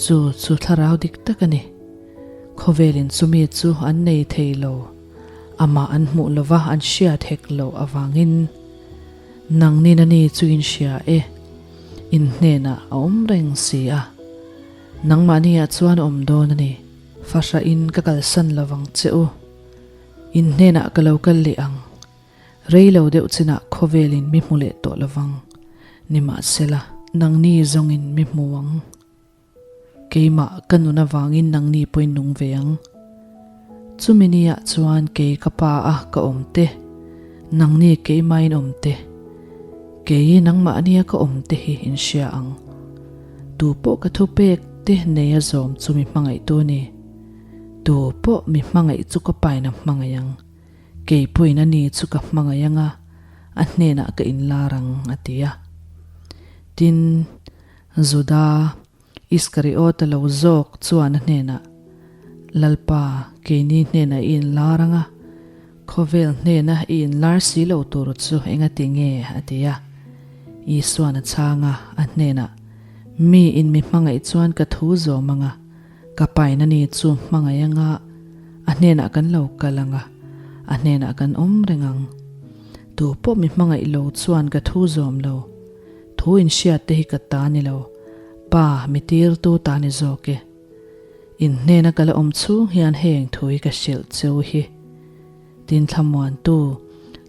chu chu thlarau dik tak a ni. Khawvelin chumi chu an nei thei lo, amah an hmuh lova an hriat hek loh avangin nangnin a ni chu in hria e, inhnenah a awm reng si a, nangmahniah chuan a awm dawn a ni. Fahrahin ka kalsan lovang che u, inhnenah ka lo kal leh ang. Rei lo deuh chinah khawvelin mi hmu leh tawh lovang. Nimahsela, nangni zawngin mi hmu ang. Keimah ka nun avangin nangni pawhin nung ve ang. Chumi niah chuan kei ka pa a ka awm te, nangni keimahin awm te, kei nangmahnia ka awm te hi in hria ang. Tu pawh ka thupek te nei a zawm chu mi hmangaihtu a ni. Tu pawh mi hmangaih chu ka pain a hmangaih ang. Kei pawhin a ni chu ka hmangaih ang a, a hnenah ka inlar ang, a ti a. Tin, Juda Iskariota lo zawk chuan a hnenah, Lalpa, keini hnenah i inlar ang a, khawvel hnena i inlar si lo tur chu engati nge? a ti a. Isuan a chhang a, a hnenah, Mi in mi hmangaih chuan ka thu zawm ang a, Ka pain a ni chu hmangaih anga a hnenah kan lo kal anga a hnenah kan awm reng ang. Tu pawh mi hmangaih lo chuan ka thu zawm lo. Thu inhriat te hi ka ta ni lo, pa mi tirtu ta ni zawk e. In hnena ka la awm chhung hian heng thu hi ka hrilh cheu hi. Tin thlamuantu,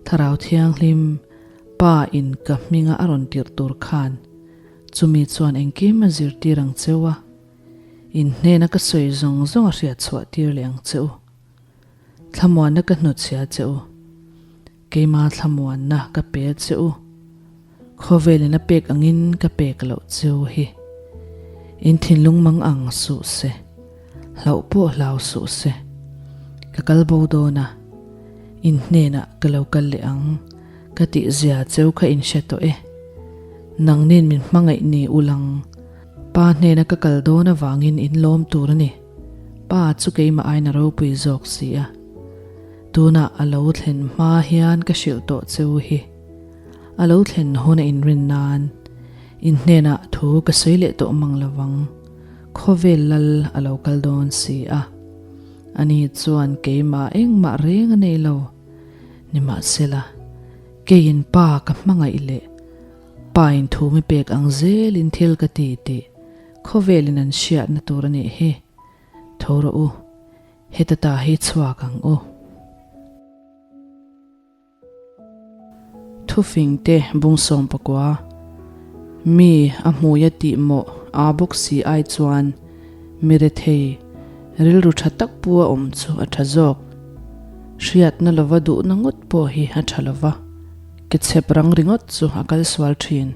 Thlarau Thianghlim, Pa in ka hminga a rawn tirh tur khan chumi chuan engkim a zirtir ang cheu a. In hnena ka sawi zawng zawng a hriat chhuah tir leh ang che u. Thlamuanna ka hnutchhia che u. Keima thlamuanna ka pe che u. Khawvelin a pek angin ka pek loh che u hi. In thinlung mang ang suh se. Hlauh pawh hlau suh se. Ka kal bo dawn a. In hnenah ka lo kal leh ang. Ka tihzia cheu kha in hre tawh e. Nangnin min hmangaih ni ulang. Pa hnena ka kal dawn avangin in lawm tur a ni. Pa chu keimah aiin a ropui zawk si a. Tunah a lo thlen hma hian ka hrilh tawh che u hi. A lo thlen hun a inrin nan in hnenah thu ka sawi leh tawh mang lo vang. Khawvel lal a lo kal dawn si a. Ani chuan keimah engmah reng a nei lo. Nimahsela, keiin pa ka hmangaih leh Pa in thu mi pek ang zelin thil ka ti tih khawvelin an hriatna tur a nih hi. Tho rawh u, heta ta hi chhuak ang u. Thufing te bungsawm pakua, Mi a hmui a tih mawh aa bawk si ai chuan mi rethei rilru tha tak pu a awm chu a tha zawk. Hriatna lova duhna ngawt pawh hi a tha lova. Ke chhep rang ringawt chu a kal sual thin.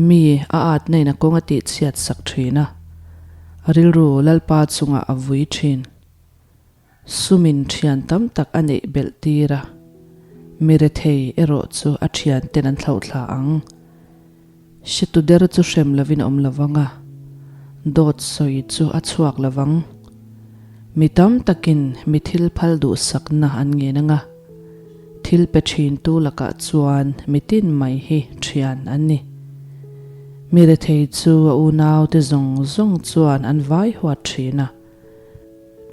Mi a atna in a kawng a tih chhiat sak thin a, a rilru Lalpa chungah a vui thin. Sumin thian tam tak a neih belh tir a, mi rethei erawh chu a thian ten an thlauhthla ang. Hretu der chu hrem lovin a awm lovang a, dawt sawi chu a chhuak lovang. Mi tam takin mi thil phal duhsakna an ngen ang a, thil pe thintu lakah chuan mi tin mai hi thian an ni. Mi rethei chu a unaute zawng zawng chuan an vai huat thin a,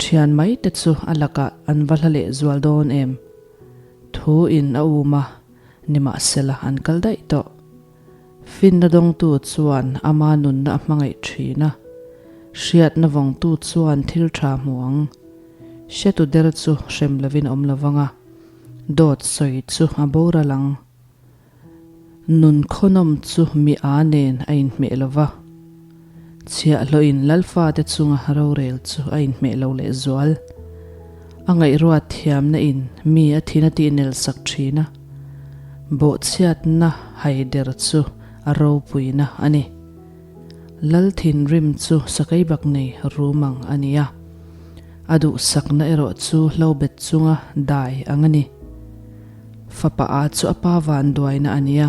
thian mai te chu a lakah an va hla leh zual dawn em? Thu in a um a. Nimahsela an kal daih tawh. Finna dawngtu chuan ama nunna a hmangaih thin a, hriatna vawngtu chuan thil tha hmu ang. Hretu der chu hrem lovin a awm lo vang a, dawt sawi chu a boral ang. Nun khawnawm chu mi a nen a inhmeh lo va, chhiahhlawhin Lalfate chunga rorel chu a inhmeh lo lehzual. A ngaihruat thiamna in mi a thin a tihnel sak thin a, bawhchhiatna haider chu a ropuina a ni. Lal thinrim chu sakei bak nei rum ang a ni a, a duhsakna erawh chu hlobet chunga dai ang a ni. Fapa a chu a pa vanduaina a ni a,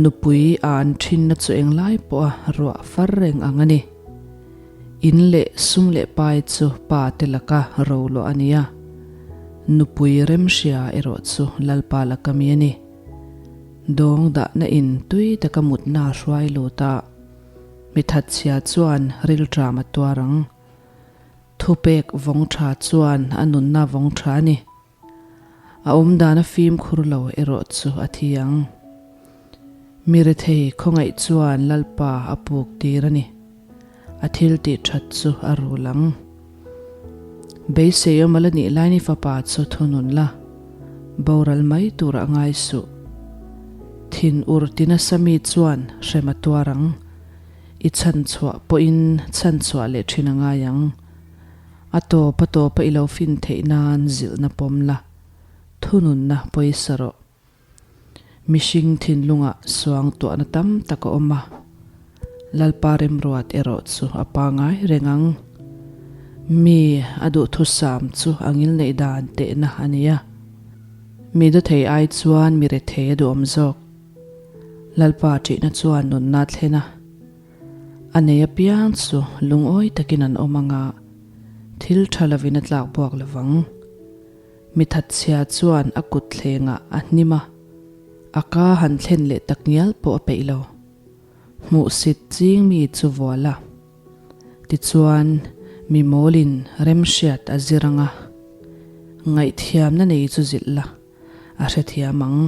nupui a an thinna chu englai pawha ruah far reng ang a ni. In leh sum leh pai chu pa te laka roluah a ni a, nupui remhria erawh chu Lalpa laka mi a ni. Dawng dahna in tui taka mutna a hruai lut a, mi thatchhia chuan rilṭam a tuar ang. Thupek vawng ṭha chuan a nunna vawng ṭha a ni. A awm dan a fimkhur lo erawh chu a thi ang. Mi rethei khawngaih chuan Lalpa a puk tir a ni. A thil tih that chu a rul ang. Beisei awm a la nih lain i fapa chu thunun la, boral mai turah ngai suh. Thin ur ti nasa mi chuan hrem a tuar ang. I chhanchhuah pawhin chhanchhuah leh thin a ngai ang. A tawp a tawpa i lo fin theih nan zilhna pawm la, thununna pawisa rawh. Mihring thinlungah suangtuahna tam tak a awm a, Lalpa remruat erawh chu a pangai reng ang. Mi a duhthusam chu a ngilneih dan tehna a ni a, mi dawthei ai chuan mi rethei a duhawm zawk. Lalpa ṭihna chuan nunna a thlen a. A nei apiang chu lungawi takin an awm anga thil tha lovin a tlak buak lovang. Mi thatchhia chuan a kut thlengah a hnim a, a ka han thlen leh tak ngial pawh a peih lo. Hmuhsit ching mi chu vual a. Tichuan, mi mawlin remhriat a zir anga ngaihthiamna nei chu zilh la, a hrethiam ang.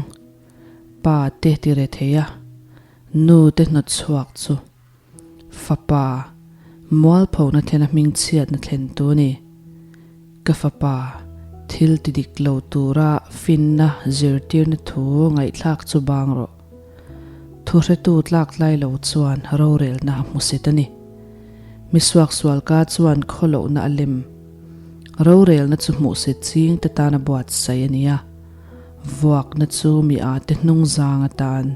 Pa te ti re thei a. Nu te hnawt chhuak chu fapa mualphona thlen a hmingchhiatna thlen tu a ni. Ka fapa thil ti dik lo tura finna zirtirna thu ngaihthlak chu bang rawh. Thuhretu tlak tlai lo chuan rorelna a hmusit a ni. Mi suaksual ka chuan khawlohna a lem. Rorelna chu hmuhsit ching te tana buatsaih a ni a, vuakna chu mi â te hnungzang atan.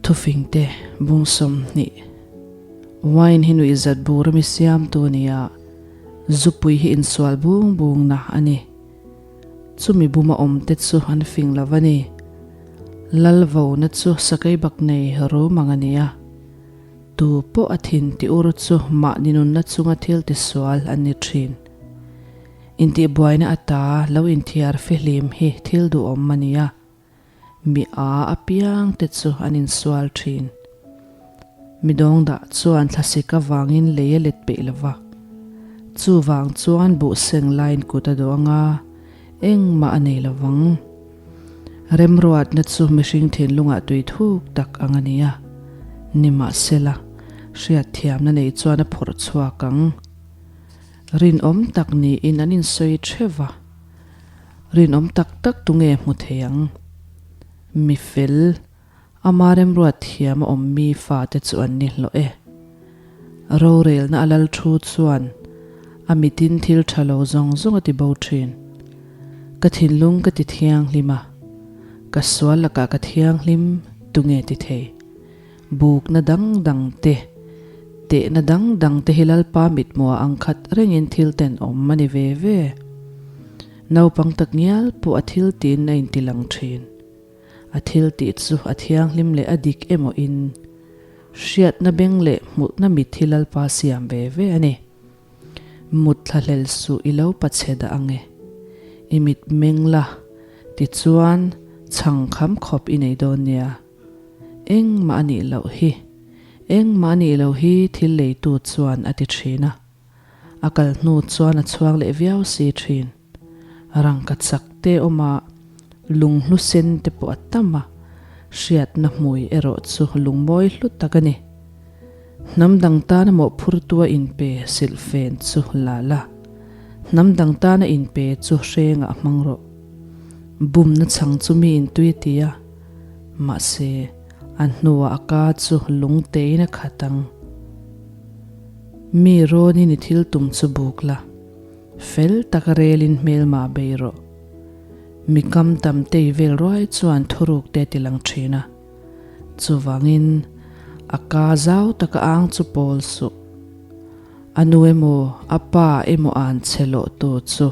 Thufingte bung 20 Wine hi nuihzat bur ami siamtu a ni a, zupui hi insual bung bungna a ni. Chumi buma awmte chu an fing lo a ni. Lal vona chu sakei bak nei rum ang a ni a, tu pawh a thin ti ur chu mahni nunna chunga thil tisual an ni thin. Intihbuaina ata lo inthiar fihlim hi thil duhawm a ni a. Mi a apiang te chu an insual thin. Mi dawngdah chuan thlasik avangin lei a let peih lo va. Chuvang chuan buh seng laiin kut a dawh anga engmah a nei lo vang. Remruatna chu mihring thinlungah tui thuk tak ang a ni a, nimahsela hriatthiamna nei chuan a phawrh chhuak ang. Rinawm tak niin an insawi theuh va. Rinawm tak tak tunge hmu thei ang? Mi fel, ama remruat thiam a awm mi fate chu an ni hlawh e. Rorelna a lal thu chuan a mitin thil tha lo zawng zawng a ti bo thin. Ka thinlung ka ti thianghlim a, ka sual lakah ka thianghlim tunge ti thei? Bukna dang dang te, tehna dang dang te hi Lalpa mithmuah ang khat rengin thil tenawm a ni ve ve. Naupang tak ngial pawh a thil tiin a inti lang thin. A thil tih chu a thianghlim leh a dik emaw in hriatna beng leh hmuhna mit hi Lalpa siam ve ve a ni. Mut thlahlel suh i lo pachhe dah ang e. I mit meng la, tichuan chhang kham khawp i nei dawn nia. Engmah a nih loh hi, engmah a nih loh hi thil leitu chuan a ti thin a. A kal hnu chuan a chhuang leh viau si thin. Rangka chak te awm a, lunghlu sen te pawh a tam a, hriatna hmui erawh chu lungmawi hlu tak a ni. Hnam dang tana mawhphurtua inpe silhfen chu la la, hnam dang tana inpe chu hrengah hmang rawh. Bumna chhang chu mi intui a ti a, mahse, a hnuah a ka chu lung tein a khat ang. Mi rawnin i thil tum chu buk la, fel taka relin hmelmah bei rawh. Mi kam tam tei vel ruai chuan thuruk te a ti lang thin a. Chuvangin, a ka zau taka ang chu pawl suh. A nu emaw, a pa emaw an che lawh tu chu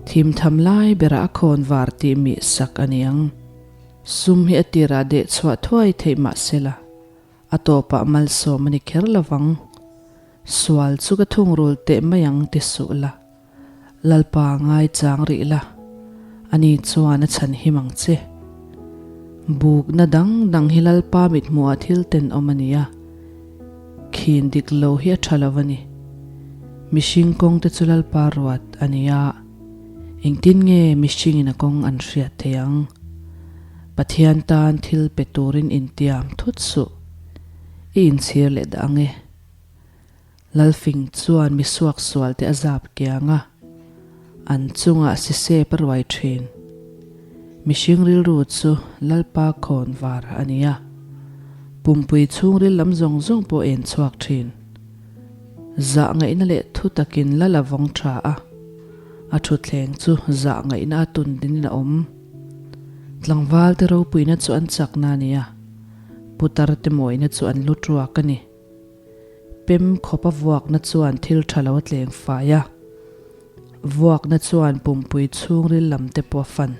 thim tham lai berah a khawn var tih mih sak a ni ang. Sum hi a tirah deh chhuah thuai theih mah sela, a tawpah malsawm a ni kher lovang. Sual chu ka thungrul teh mai ang ti suh la. Lalpa ngaichang rih la, ani chuan a chhan him ang che. Bukna dang dang hi Lalpa mithmuhah thil tenawm a ni a, khin dik lo hi a tha lo a ni. Mihring kawng te chu Lalpa ruat a ni a, engtin nge mihringin a kawng an hriat thei ang? Pathian tan thil pe turin intiam thut suh, i inchhir leh dah ang e. Lalfing chuan mi suaksualte a zap kiang a, an chungah sisep a ruai thin. Mihring rilru chu Lalpa khawn var a ni a, pumpui chhungril lam zawng zawng pawh en chhuak thin. Zah ngaihna leh thu takin Lal a vawng tha a, a thutthleng chu zah ngaihna a tun dinin a awm. Tlangvalte ropuina chu an chakna a ni a, putarte mawina chu an lu tuak a ni. Pem khawpa vuakna chuan thil tha lo a tleng fai a, vuakna chuan pumpui chhungril lam te pawh a fan.